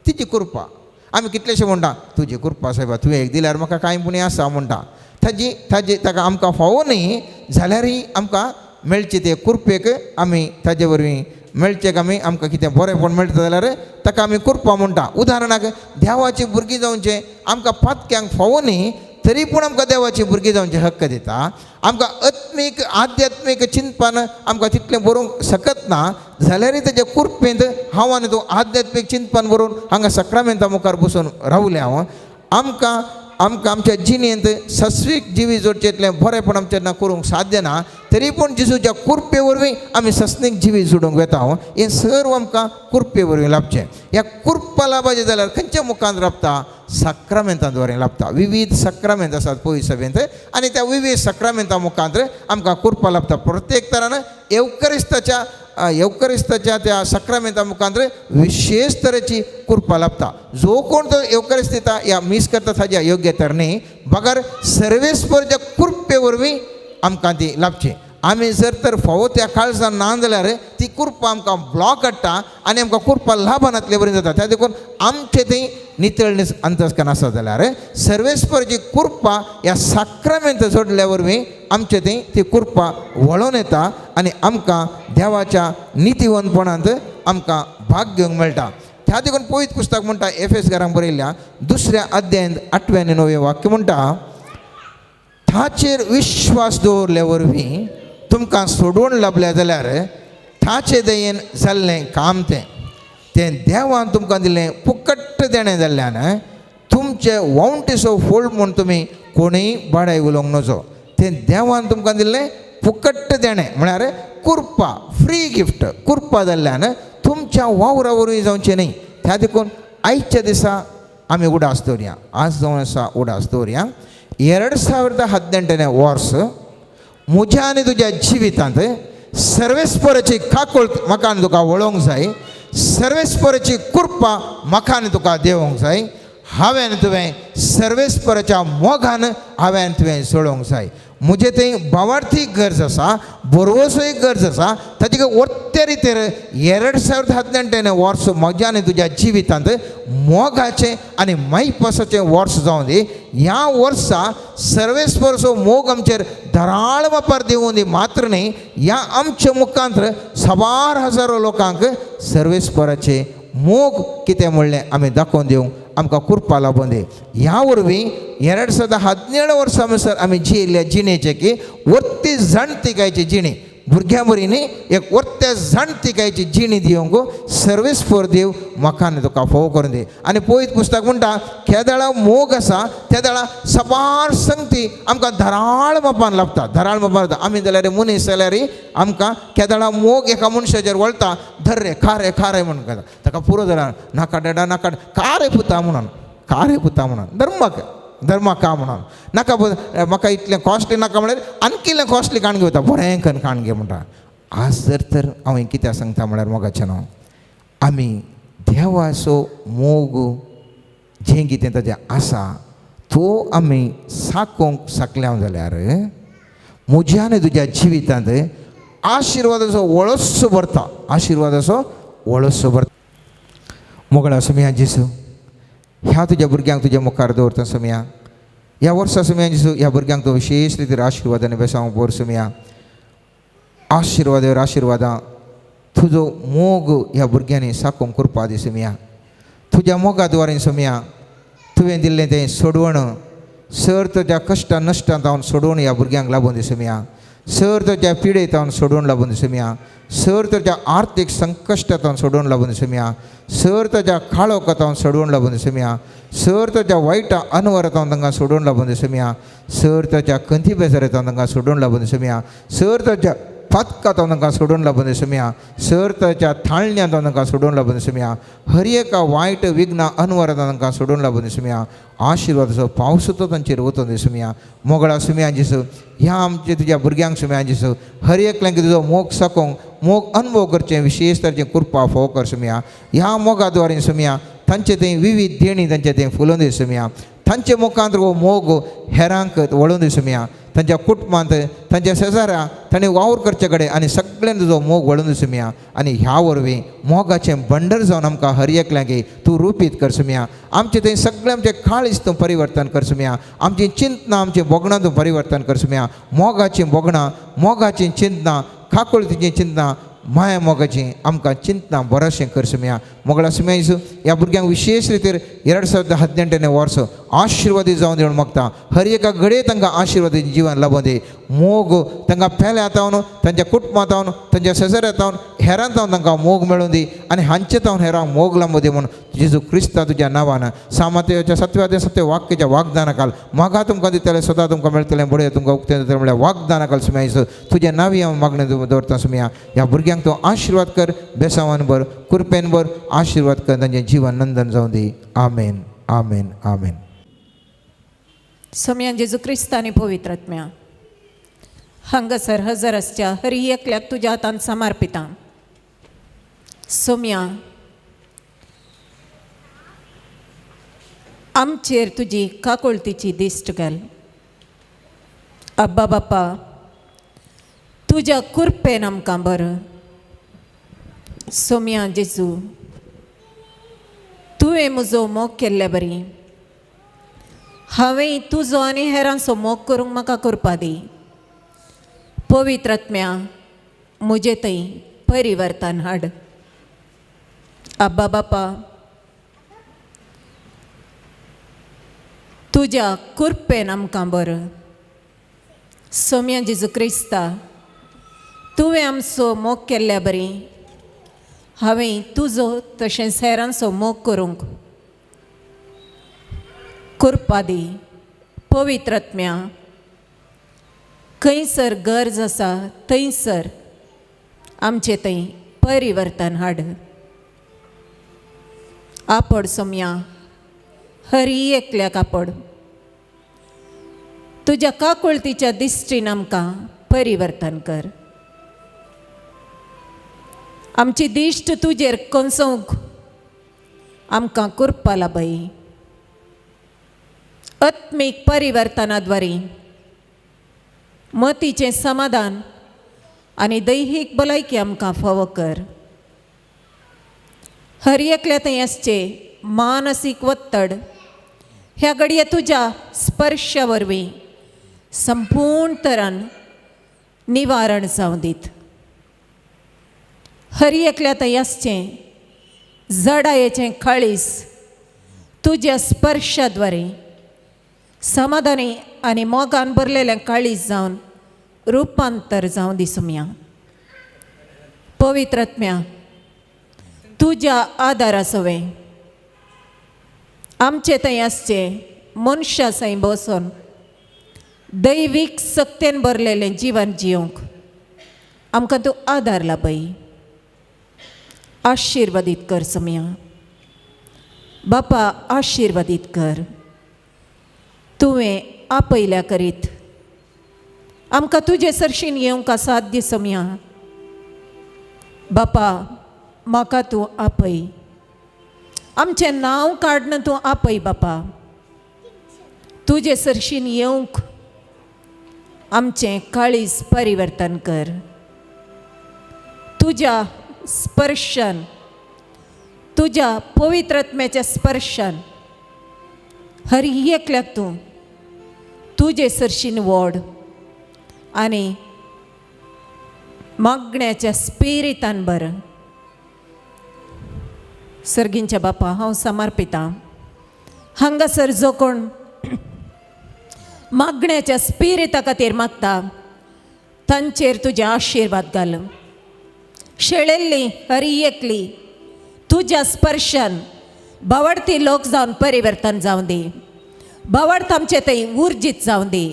तिची कृपा. आमी कितलेशे म्हणटा तुजी कृपा सायबा, तुवें एक दिल्यार म्हाका कांय पुणी आसा म्हणटा. ताजी ताजी ताका आमकां फावो न्ही जाल्यारय आमकां मेळचे ते कृपेक आमी ताजे वरवीं मेळचें आमी आमकां कितें बरेंपण मेळटा जाल्यार ताका आमी कृपा म्हणटा. उदाहरणाक देवाची भुरगीं जावचें आमकां पातक्यांक फावो न्ही तरी पूण आमकां देवाची भुरगीं जावचें हक्क दिता. आमकां आत्मीक आध्यात्मीक चिंतपान आमकां तितलें बरोवंक शकत ना जाल्यारय ताच्या कृपेंत हांव आनी तूं आध्यात्मीक चिंतपान बरोवन हांगा सक्रामेंता मुखार बसून रावलें हांव. आमकां आमकां आमच्या जिणेंत सस्वीक जिवीत जोडचें इतलें बरेंपण आमचें ना करूंक साध्य ना तरी पूण जेजूच्या कृपे वरवीं आमी सस्नीक जिवीत जोडूंक वेता. हें सर्व आमकां कृपे वरवीं लाभचें. ह्या कृपा लाभाचें जाल्यार खंयच्या मुखान लाभता? साक्रामेंता द्वारे लाभता. विविध साक्रामेंत आसात पयस सभेंत आनी त्या विविध साक्रामेंता मुखांत आमकां कृपा लाभता. प्रत्येक तरान येवकरिस्ताच्या येवकरिस्ताच्या त्या साक्रामेंता मुखांत विशेष तरेची कृपा लाभता. जो कोण तो येवकरिस्त दिता या मीस करता ताज्या योग्य तर न्ही बगर सर्वेस्परच्या कृपे वरवीं आमकां ती लाभची. आमी जर तर फावो त्या काळजान ना जाल्यार ती कृपा आमकां ब्लॉक हाडटा आनी आमकां कृपा लाभनातले बरी जाता. त्या देखून आमचें थंय नितळ अंतस्करण आसा जाल्यार सर्वेस्परची कृपा ह्या साक्रामेंत जोडल्या वरवीं आमचे थंय ती कृपा वळोवन येता आनी आमकां देवाच्या नितीवंतपणांत आमकां भाग घेवंक मेळटा. त्या देखून पवित्र पुस्तक म्हणटा एफेस घरांक बरयल्ल्या 2 अध्यायांत 8 आनी 9 वाक्य म्हणटा, ताचेर विश्वास दवरल्या वरवीं तुमकां सोडून लाभल्या जाल्यार ताचे दयेन जाल्लें काम तें तें देवान तुमकां दिलें फुकट देणें जाल्ल्यान तुमचे वावंटीचो फोल्ड म्हूण तुमी कोणूय बाडाय उलोवंक नजो. तें देवान तुमकां दिल्लें फुकट देणें म्हळ्यार कृपा, फ्री गिफ्ट कृपा जाल्ल्यान तुमच्या वावरा वरवीं जावचें न्ही. त्या देखून आयच्या दिसा आमी उडास दवरया, आज जावन आसा उडास दवरया. 2018 वर्स म्हज्या आनी तुज्या जिवितांत सर्वेस्पराची काकूळ म्हाका आनी तुका वळोवंक जाय, सर्वेस्पराची कृपा म्हाका आनी तुका देवोंक जाय. हांवें आनी तुवें सर्वेस्पराच्या मोगान हांवें आनी तुवें जोडोवंक जाय. म्हजें थंय भावार्थी गरज आसा, बरोवसोय गरज आसा. ताचे वरते रितीर 2018 वर्स म्हज्या आनी तुज्या जिवितांत मोगाचें आनी मायपासाचें वर्स जावं दी. ह्या वर्सा सर्वेस्परचो मोग आमचेर धराळ वापर दिवूं दी मात्र न्ही, ह्या आमच्या मुखांत साबार हजारो लोकांक सर्वेस्पराचें मोग कितें म्हणलें आमी दाखोवन दिवंक आमकां कृपा लाबून दी. ह्या वरवीं 2017 वर्सां म्हणसर आमी जियेल्ल्या जिणेचें की वर्ती जाणतिकायची जिणी भुरग्यां बरी एक वर्त्या जाणतिकायची जिणी दिवंक सर्वेस्पर देव म्हाका आनी तुका फोव करून दी. आनी पवित्र पुस्तक म्हणटा केदळा मोग आसा तेदळा सबार संगती आमकां धराळ मापान लाभता, धराळ मापान लाभता. आमी जाल्यार मनीस जाल्यार आमकां केदळा मोग एका मनशाचेर वळटा, धर रे खा रे खा रे म्हणून खाता, ताका पुरो जाल्यार नाका डेडा नाका का रे पुता म्हणून, का रे पुता म्हणून, धर्माक धर्माक का म्हणून नाका म्हाका इतलें कॉस्टली नाका म्हळ्यार आणखी इल्लें कॉस्टली काण घेवता, बरें करून काण घे म्हणटा. आज जर तर हांव कित्याक सांगता म्हळ्यार मोगाचें न्हू, आमी देवाचो मोग जें कितें ताजें आसा तो आमी साकोवंक शकल्या जाल्यार म्हज्या आनी तुज्या जिवितांत आशिर्वादाचो वळसो भरता, आशिर्वादाचो वळसो भरता. मोगळा सोमया जेजू, ह्या तुज्या भुरग्यांक तुज्या मुखार दवरता सोमया. ह्या वर्सा सोमया जेजू ह्या भुरग्यांक तूं विशेश रितीर आशिर्वाद आनी बेसांव भर सोमया. आशिर्वादार आशिर्वादां तुजो मोग ह्या भुरग्यांनी साकोवंक करपा दी सोमया. तुज्या मोगा द्वारे सोमया तुवें दिल्लें तें सोडवण सर तुज्या कश्टां नश्टां जावन सोडोवन ह्या भुरग्यांक लागून दी सोमया. सर तुज्या पिडेत हांव सोडून लागून दिसुया. सर तुज्या आर्थीक संकश्टांत हांव सोडून लागून दिसुया. सर तुज्या काळोखांत हांव सोडून लागून दिसुया. सर तुज्या वायट अनवरांत हांव तांकां सोडून लागून दिसुया. सर तुज्या कंती बेजारांत हांव तांकां सोडून लागून दिसुया. सर तुज्या पातकांत हांव तांकां सोडून लागून दिसुया. सर तुज्या थाळण्यांत हांव तांकां सोडून लागून दिसुया. हर एका वायट विघ्न अनवरांत हांव तांकां सोडून लागून दिसुया. आशिर्वादाचो पावस तो तांचेर वचून दिसुया. मोगळा सुम्या जेजू, ह्या आमचे तुज्या भुरग्यांक सुम्या जेजू, हर एकल्यांक तुजो मोग साकोवंक मोग अनुभव करचें विशेश तरेचें कृपा फोव कर सुम्या. ह्या मोगा द्वारे सुम्या तांचे थंय विविध देणी तांचे थंय फुलोवन दिसुया. तांचे मुखांत हो मोग हेरांक वळोवन दिसुया. तांच्या कुटुंबांत तांच्या शेजाऱ्या तांणी वावर करचे कडेन आनी सगळ्यांक तुजो मोग वळोवन दिसुया. आनी ह्या वरवीं मोगाचें बंडर जावन आमकां हर एकल्यांक तूं रुपीत कर सुम्या. आमचें थंय सगळें आमचें काळीज तूं परिवर्तन कर सुम्या. आमचीं चिंतनां आमचीं भोगणां तूं परिवर्तन कर सुम्या. मोगाचीं भोगणां, मोगाचीं चिंतनां, काकुळतीचीं चिंतनां, माया मोगाचीं आमकां चिंतनां बरोशें कर सुम्या. मोगळा सुम्या जेजू, ह्या भुरग्यांक विशेश रितीर 2018 वर्स आशिर्वादी जावन दी म्हूण मागता. हर एका घडये तांकां आशिर्वादी जिवन लाबोवन दी. मोग तांकां पेल्या जावन, तांच्या कुटुंबांत जावन, तांच्या शेजाऱ्या जावन, हेरांत जावन तांकां मोग मेळून दी आनी हांचे जावन हेरांक मोग लांबो दी म्हूण जेजू क्रिस्ता तुज्या नांवान सामात्याच्या सत्वाच्या सत्य वाक्याच्या वागदाना काल मागा तुमकां दितलें, स्वता तुमकां मेळटलें, बडये तुमकां उक्तें जातलें म्हळ्यार वागदाना काल सुम्या जेजू तुज्या नांवी हांव मागणें दवरता सुम्या. ह्या भुरग्यांक तूं आशिर्वाद कर, बेसावान भर, कृपेन भर, आशिर्वाद कर, तांचें जीवन नंदन जावं दी. आमेन, आमेन, आमेन. सोम्या जेजू क्रिस्ता आनी पवित्र आत्म्या हांगासर हजर आसच्या हरी एकल्याक तुज्या हातान समर्पिता. सोम्या आमचेर तुजी काकुळतीची दिश्ट घाल. अब्बा बापा तुज्या कुरपेन आमकां बरो. सोम्या जेजू तुवें म्हजो मोग केल्ले बरी हांवें तुजो आनी हेरांचो मोग करूंक म्हाका करपा दी. पवित्र आत्म्या म्हजे थंय परिवर्तन हाड. अब्बा बापा तुज्या कुरपेन आमकां बरो. सोम्या जेजू क्रिस्ता तुवें आमचो मोग केल्ल्या बरी हांवें तुजो तशेंच हेरांचो मोग करूंक करपा दी. पवित्र आत्म्या खंयसर गरज आसा थंयसर आमचे थंय परिवर्तन हाड. आपड सोम्या हरी एकल्याक आपड. तुज्या काकुळतीच्या दिश्टीन आमकां परिवर्तन कर. आमची दिश्ट तुजेर कोसोवंक आमकां कुरपा लाबय. आत्मीक परिवर्तना द्वारे मतीचें समाधान आनी दैहीक भलायकी आमकां फावो कर. हर एकल्या थंय आसचें मानसीक वत्तड ह्या घडये तुज्या स्पर्शा वरवीं संपूर्ण तरान निवारण जावं दीत. हर एकल्या थंय आसचें जडायेचें काळीज तुज्या स्पर्शा द्वारे समाधानी आनी मोगान भरलेलें काळीज जावन रुपांतर जावं दी सोम्या. पवित्र आत्म्या तुज्या आदारा सवें आमचे थंय आसचें मनशां सय बसून दैवीक सक्तेन भरलेलें जिवन जिवंक आमकां तूं आदार लाबय. आशिर्वादीत कर सोम्या बापा, आशिर्वादीत कर. तुवें आपयल्या करीत आमकां तुजे सरशीन येवंक साध्य सोम्या बापा, म्हाका तूं आपय, आमचें नांव काडन तूं आपय बापा. तुजे सरशीन येवंक आमचें काळीज परिवर्तन कर. तुज्या स्पर्शन, तुज्या पवित्र आत्म्याच्या स्पर्शन हर एकल्याक तूं तुजे सरशीन वोड आनी मागण्याच्या स्पिरितान बर. सर्गींच्या बापा, हांव समर्पितां हांगासर जो कोण मागण्याच्या स्पिरिता खातीर मागता तांचेर तुजे आशिर्वाद घाल. शेळेल्ली हरी एकली तुज्या स्पर्शन बावडती लोक जावन परिवर्तन जावं दी. बावडत आमचे थंय उर्जीत जावं दी.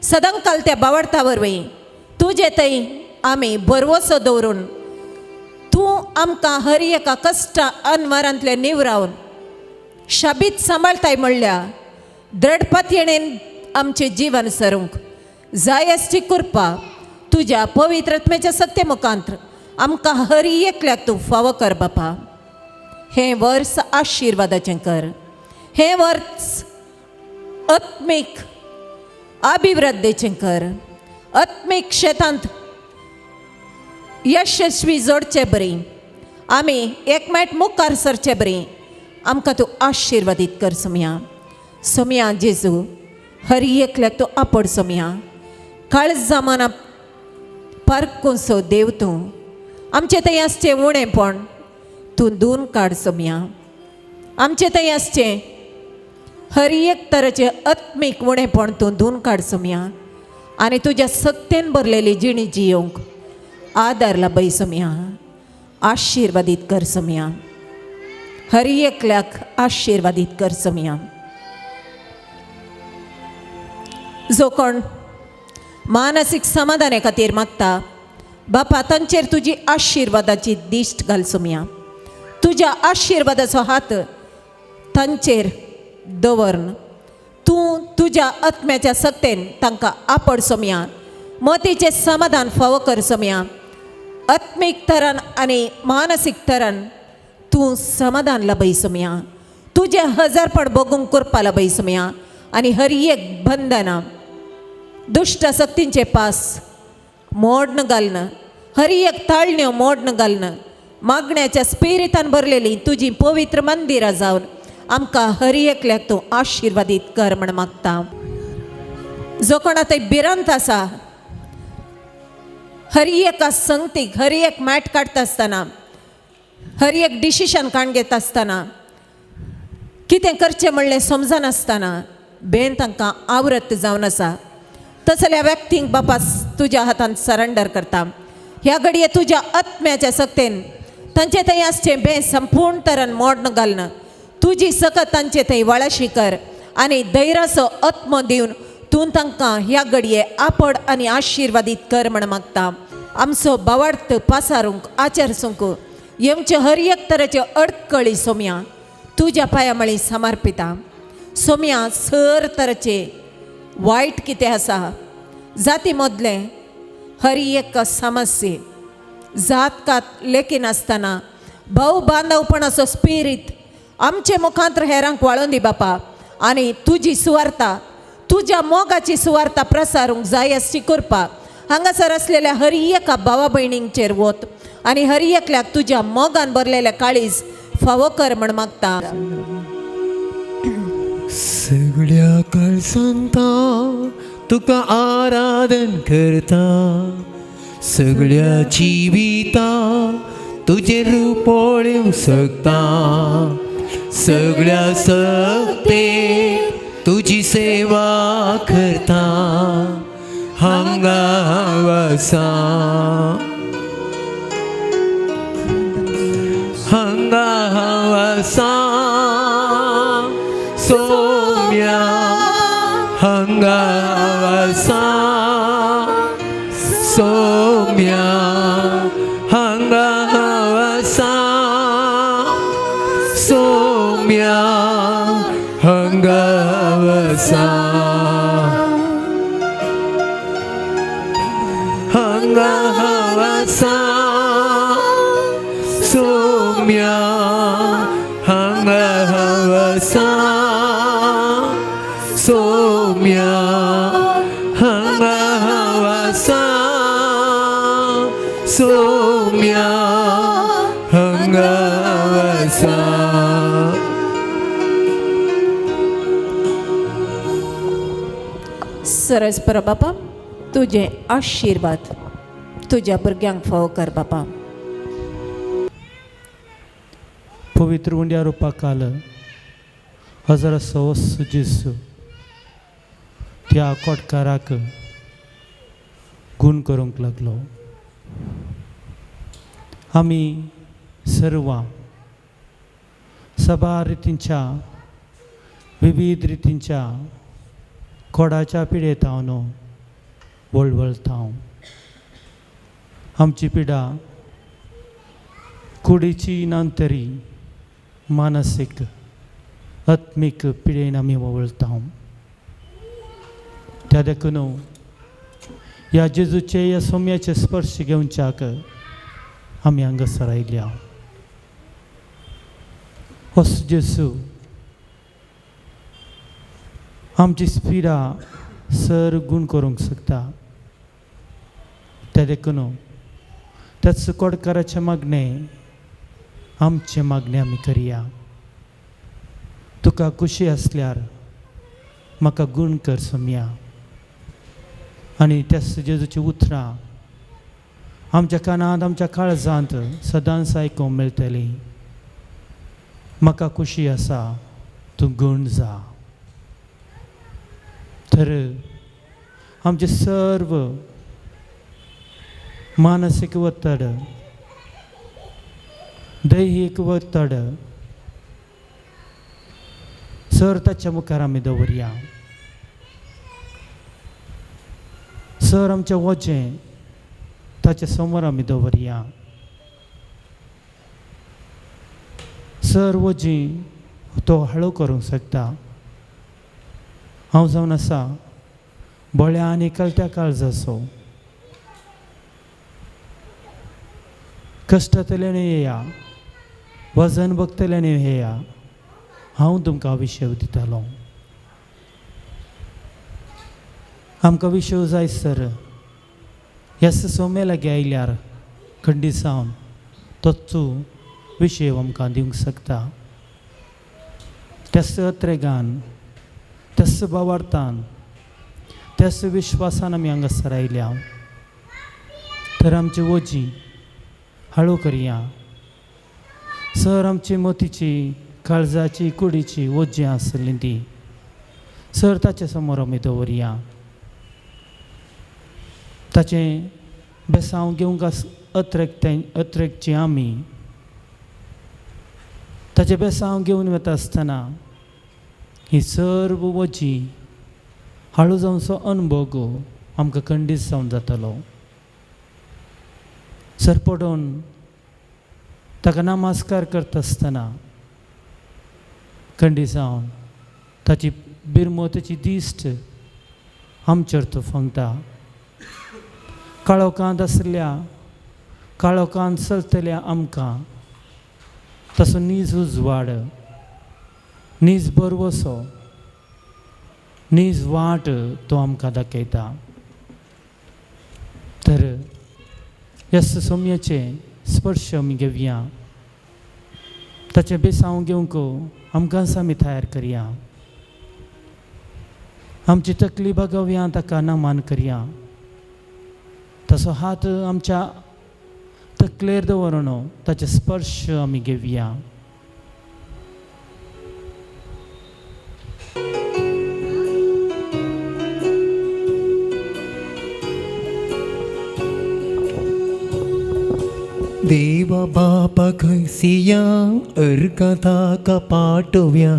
सदांकाल त्या बावडता वरवीं तुजे थंय आमी भरवसो दवरून तूं आमकां हर एका कश्टा अनवारांतले निवरावन शाबीत सांबाळताय म्हणल्या द्रढपातयेणेन आमचें जीवन सरूंक जाय आसची कृपा तुज्या पवित्र आत्म्याच्या सत्य मुखांत आमकां हर एकल्याक तूं फावो कर बापा. हें वर्स आशिर्वादाचें कर. हें वर्स आत्मीक अभिवृद्धीचें कर. आत्मीक शेतांत यशस्वी जोडचे बरी आमी एकमेट मुखार सरचे बरी आमकां तूं आशिर्वादीत कर सोमया. सोमया जेजू, हर एकल्याक तूं आपड सोमया. काळजा मना पारकूनसो देव तूं आमचे थंय आसचें उणेंपण तूं धुवन काड सोमया. आमचे थंय आसचें हर एक तरेचें आत्मीक उणेंपण तूं धुवन काड सोमया आनी तुज्या सक्तेन भरलेली जिणी जियोवंक आदार लाबय सोमया. आशिर्वादीत कर सोमया. हर एकल्याक आशिर्वादीत कर सोमया. जो कोण मानसीक समाधाना खातीर मागता बापा तांचेर तुजी आशिर्वादाची दिश्ट घाल सोमया. तुज्या आशिर्वादाचो हात तांचेर दवरन तूं तुज्या आत्म्याच्या सक्तेन तांकां आपड सोमया. मतीचें समाधान फावो कर सोमया. आत्मीक तरान आनी मानसीक तरान तूं समाधान लाबय सोमया. तुजें हजारपण भोगूंक करपा लाबय सोमया आनी हर एक बंधनां दुश्ट सक्तींचे पास मोडन घालन हर एक ताळण्यो मोडन घालन मागण्याच्या स्पिरितान भरलेली तुजी पवित्र मंदिरां जावन आमकां हर एकल्याक तूं आशिर्वादीत कर म्हण मागता. जो कोणा थंय भिरांत आसा हर एका संगतीक हर एक मॅट काडटा आसतना हर एक डिसिशन काण घेता आसतना कितें करचें म्हणलें समजनासतना बेन तांकां आवरत जावन आसा तसल्या व्यक्तींक बापा तुज्या हातान सरेंडर करता. ह्या घडये तुज्या आत्म्याच्या सक्तेन तांचे थंय आसचें बें संपूर्ण तरान मोडन घालन तुजी सकत तांचे थंय वळाशी कर आनी धैर्याचो आत्मो दिवन तूं तांकां ह्या घडये आपड आनी आशिर्वादीत कर म्हण मागता. आमचो बावार्थ पासारूंक आचरसूंक येमचे हर एक तरेच्यो अडकळी सोम्या तुज्या पांया मळी समर्पिता. सोम्या सर तरेचे वायट कितें आसा जाती मदलें हर एक समस्ये जात कात लेखिनासतना भाव बांदवपणाचो स्पिरीत आमचे मुखांत हेरांक वाळोवन दी बापा आनी तुजी सुवार्ता तुज्या मोगाची सुवार्ता प्रसारूंक जाय आसची करपा. हांगासर आसलेल्या हर एका भावा भयणींचेर वत आनी हर एकल्याक तुज्या मोगान भरलेल्या काळीज फावो कर म्हण मागता. सगळ्या काळसांता तुका आराधन करता, सगळ्या जिविता तुजें रूप पळोवंक शकता, सगळ्या सकते तुजी सेवा करता, हांगा हांव आसा. हांगा हांव आसा सोम्या हांगा हांव आसा सोम्या हांगा हांव आसा सोम्या हांगा हांव आसा हांगा हांव आसा सोम्या हांगा हांव आसा सोम्या हांगा हांव आसा सोम्या हांगा हांव आसा. सरस पर बापा, तुजे आशिर्वाद तुज्या भुरग्यांक फावो कर बापा. पवित्र उंड्या रुपाकाल हजर सवस जेसू त्या कोटकाराक गूण करूंक लागलो. आमी सर्वां सबार रितींच्या विविध रितींच्या कोडाच्या पिडेत हांव न्हू वळवळता. आमची पिडा कुडीची ना तरी मानसीक आत्मीक पिडेन आमी वळवळता. त्या देखून ह्या जेजूचे ह्या सोम्याचे स्पर्श घेवच्याक आमी हांगासर आयल्या. होस जेजू आमची पिडा सर गूण करूंक शकता. त्या देखून त्याच कोडकाराचें मागणें आमचें मागणें आमी करया. तुका खुशी आसल्यार म्हाका गूण कर सोम्या. आनी त्याच जेजूची उतरां आमच्या कानांत आमच्या काळजांत सदांच आयकूंक मेळटली. म्हाका खुशी आसा तूं गूण जा. तर आमचे सर्व मानसीक वत्तड दैहीक वत्तड सर ताच्या मुखार आमी दवरया. सर आमचें वजें ताच्या समोर आमी दवरया. सर वजीं तो हळू करूंक शकता. हांव जावन आसा बळ्या आनी कळट्या काळजाचो. कश्टांतल्यान येया वजन बगतल्यान येया हांव तुमकां विशय दितालो. आमकां विशय जाय सर ह्या सोम्या लागीं आयल्यार खंडीत जावन तोच विशय आमकां दिवंक शकता. त्याच अत्रेगान त्याच भावार्थान त्याच विश्वासान आमी हांगासर आयल्या. तर आमची वजी हळू करया. सर आमची मोतीची काळजाची कुडीची वजी आसली ती सर ताचे समोर आमी दवरया. ताचें बेसांव घेवंक अत्रेकची आमी ताचें बेसांव घेवन वता आसतना ही सर्व वजी हाळू जावचो अनभोग आमकां खंडीत जावन जातलो. सर पडोवन ताका नमस्कार करता आसतना खंडीत जावन ताची बिरमोताची दिश्ट आमचेर तो फंगता. काळोखांत आसल्या काळोखांत चलतल्या आमकां तसो नीज उजवाड नीज बरवसो नीज वाट तो आमकां दाखयता. तर ह्या सोम्याचे स्पर्श आमी घेवया. ताचें बेसांव घेवंक आमकांच आमी तयार करया. आमची तकली बागोवया ताका नमान करया. तसो हात आमच्या तकलेर दवरून ताचे स्पर्श आमी घेवया. देवा बापा करसिया अर्घा ताका पाठोवया,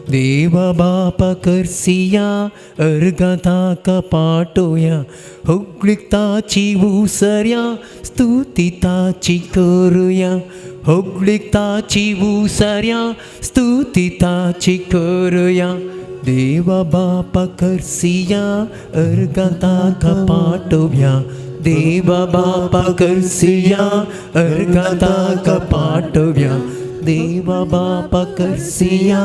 देवा बापा करसिया अर्घा ताका पाठोवया, होगळीक ताची उसर्या स्तुती ताची करुया, होगळीक ताची उसर्या स्तुती ताची करुया, देवा बापा करसिया अर्घा ताका पाठोवया, देवा बापा करसिया अर्घा ताका पाठोवया, देवा बापा करसिया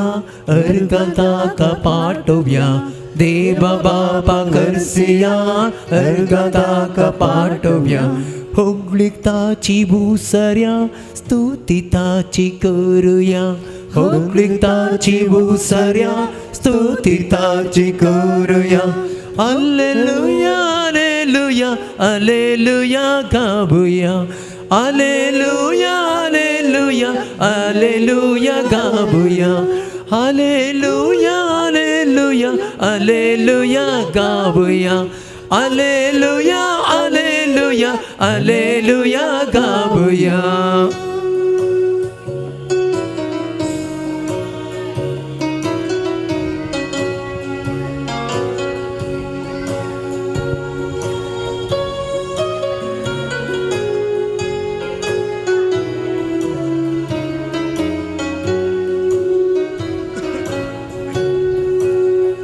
अर्घा ताका पाठोवया, देवा बापा करसिया अर्घा ताका पाठोवया, होगळीक ताची उसर्या स्तुती ताची करुया, होगळीक ताची उसर्या स्तुती ताची करुया, alleluia alleluia alleluia गावुया, alleluia alleluia alleluia गावुया, alleluia alleluia alleluia गावुया, alleluia alleluia alleluia गावुया.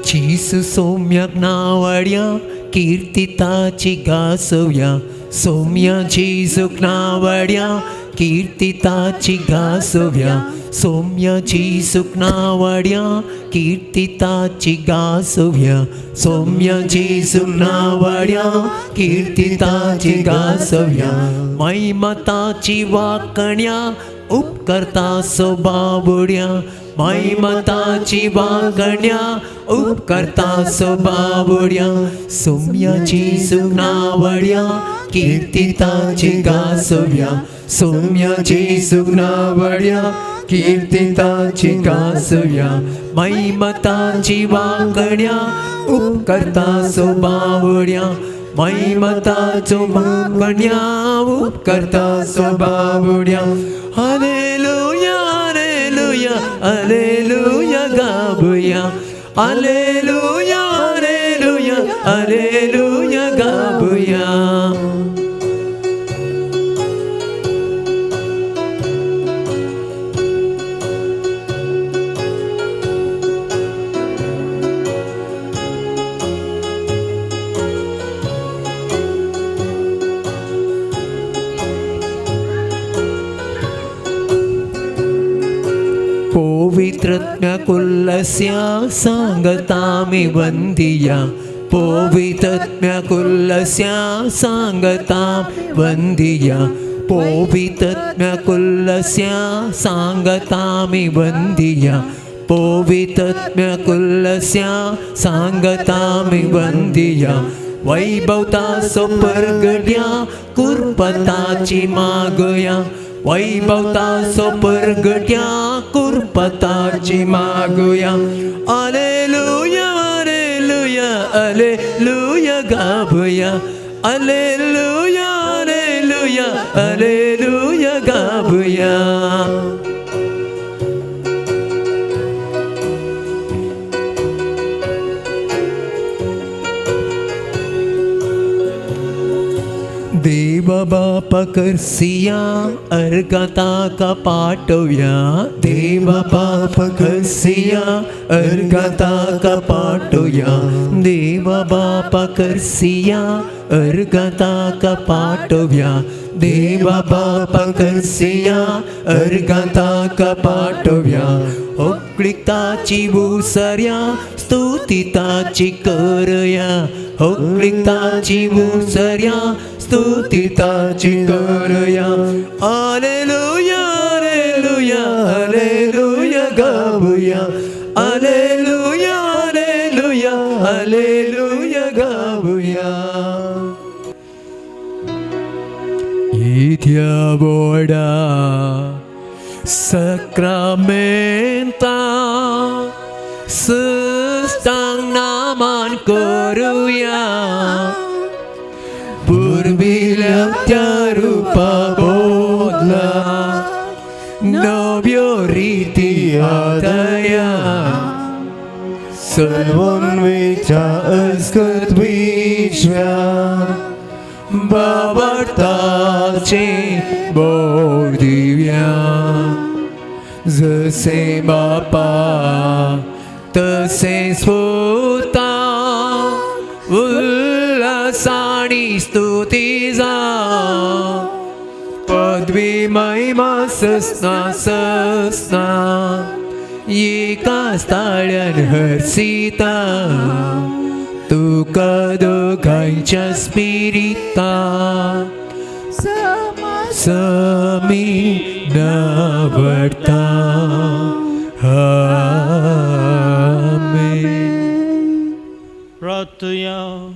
जेजू सौम्याक नावाड्या कीर्ती ताची गासोवया, सौम्या जेजूक नावाड्या कीर्ती ताची गासोवया, सौम्या जेजूक नावाड्या कीर्ती ताची गासोवया, सौम्या जेजूक नावाड्या कीर्ती ताची गासोवया, महिमा ताची वाकण्या उपकर्ता सोबावड्या, महिमा ताची वागण्या उपकर्ता सोबावड्या, सौम्या जेजूक नावाड्या कीर्ती ताची गासोवया, सौम्या जेजूक नावाड्या कीर्ती ताची गासोवया, महिमा ताची वागण्या उपकर्ता सोबावड्या, महिमा ताचो वागण्या उपकर्ता सोबावड्या, हालेलुया हालेलुया हालेलुया गावुया, हालेलुया हालेलुया हालेलुया गावुया. पवित्रत्म्याकुलस्य सांगतामि वन्दिया, पवित्रत्म्याकुलस्य सांगतामि वन्दिया, पवित्रत्म्याकुलस्य सांगतामि वन्दिया, पवित्रत्म्याकुलस्य सांगतामि वन्दिया, वैभवता सोपरगड्या कुर्पताची मागया, वैभवता सोपरगड्या कुर्पताची मागुया, हालेलुया हालेलुया हालेलुया गावुया, हालेलुया हालेलुया हालेलुया गावुया. देवा बापा करसिया अर्घा ताका पाठोवया, देवा बापा करसिया अर्घा ताका पाठोवया, देवा बापा करसिया अर्घा ताका पाठोवया, देवा बापा करसिया अर्घा ताका पाठोवया, होगळीक ताची उसर्या स्तुती ताची करया, होगळीक ताची उसर्या स्तुती ताची करया, हालेलुया हालेलुया हालेलुया गावुया, हालेलुया हालेलुया हालेलुया गावुया. इत्या व्हडा सक्रामेंता सुस्तांग नामान करुया, पुर्विल्या त्या रुपा बोदला नव्यो रिती आदया सर्वन्वेच्या अस्कत विश्व्या बाबडताचे बोर दिव्या जसे बापा तसे स्वता उल्हासाणी स्तुती जा पदवी महिमा ससना ससना एका स्थाळ्यान हर्षिता तुका दोगांच्या स्पिरिता समी नवडता. आमेन. प्रार्थुया.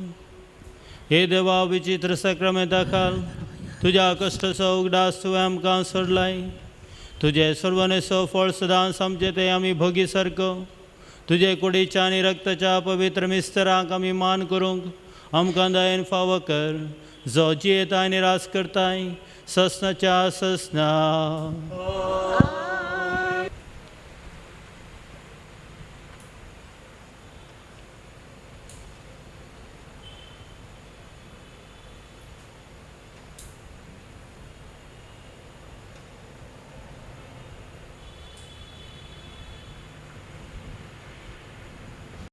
हे देवा, विचित्र साक्रामेंता खाल तुज्या कश्टाचो उगडास तुवें आमकां सोडलाय. तुजे सर्वनेचो फळ सदांच आमचे ते आमी भोगी सारको तुजे कुडीच्या आनी रक्ताच्या पवित्र मिस्तरांक आमी मान करूंक आमकां दयेन फावो कर, जो जियेता आनी राज करताय ससनाच्या ससना.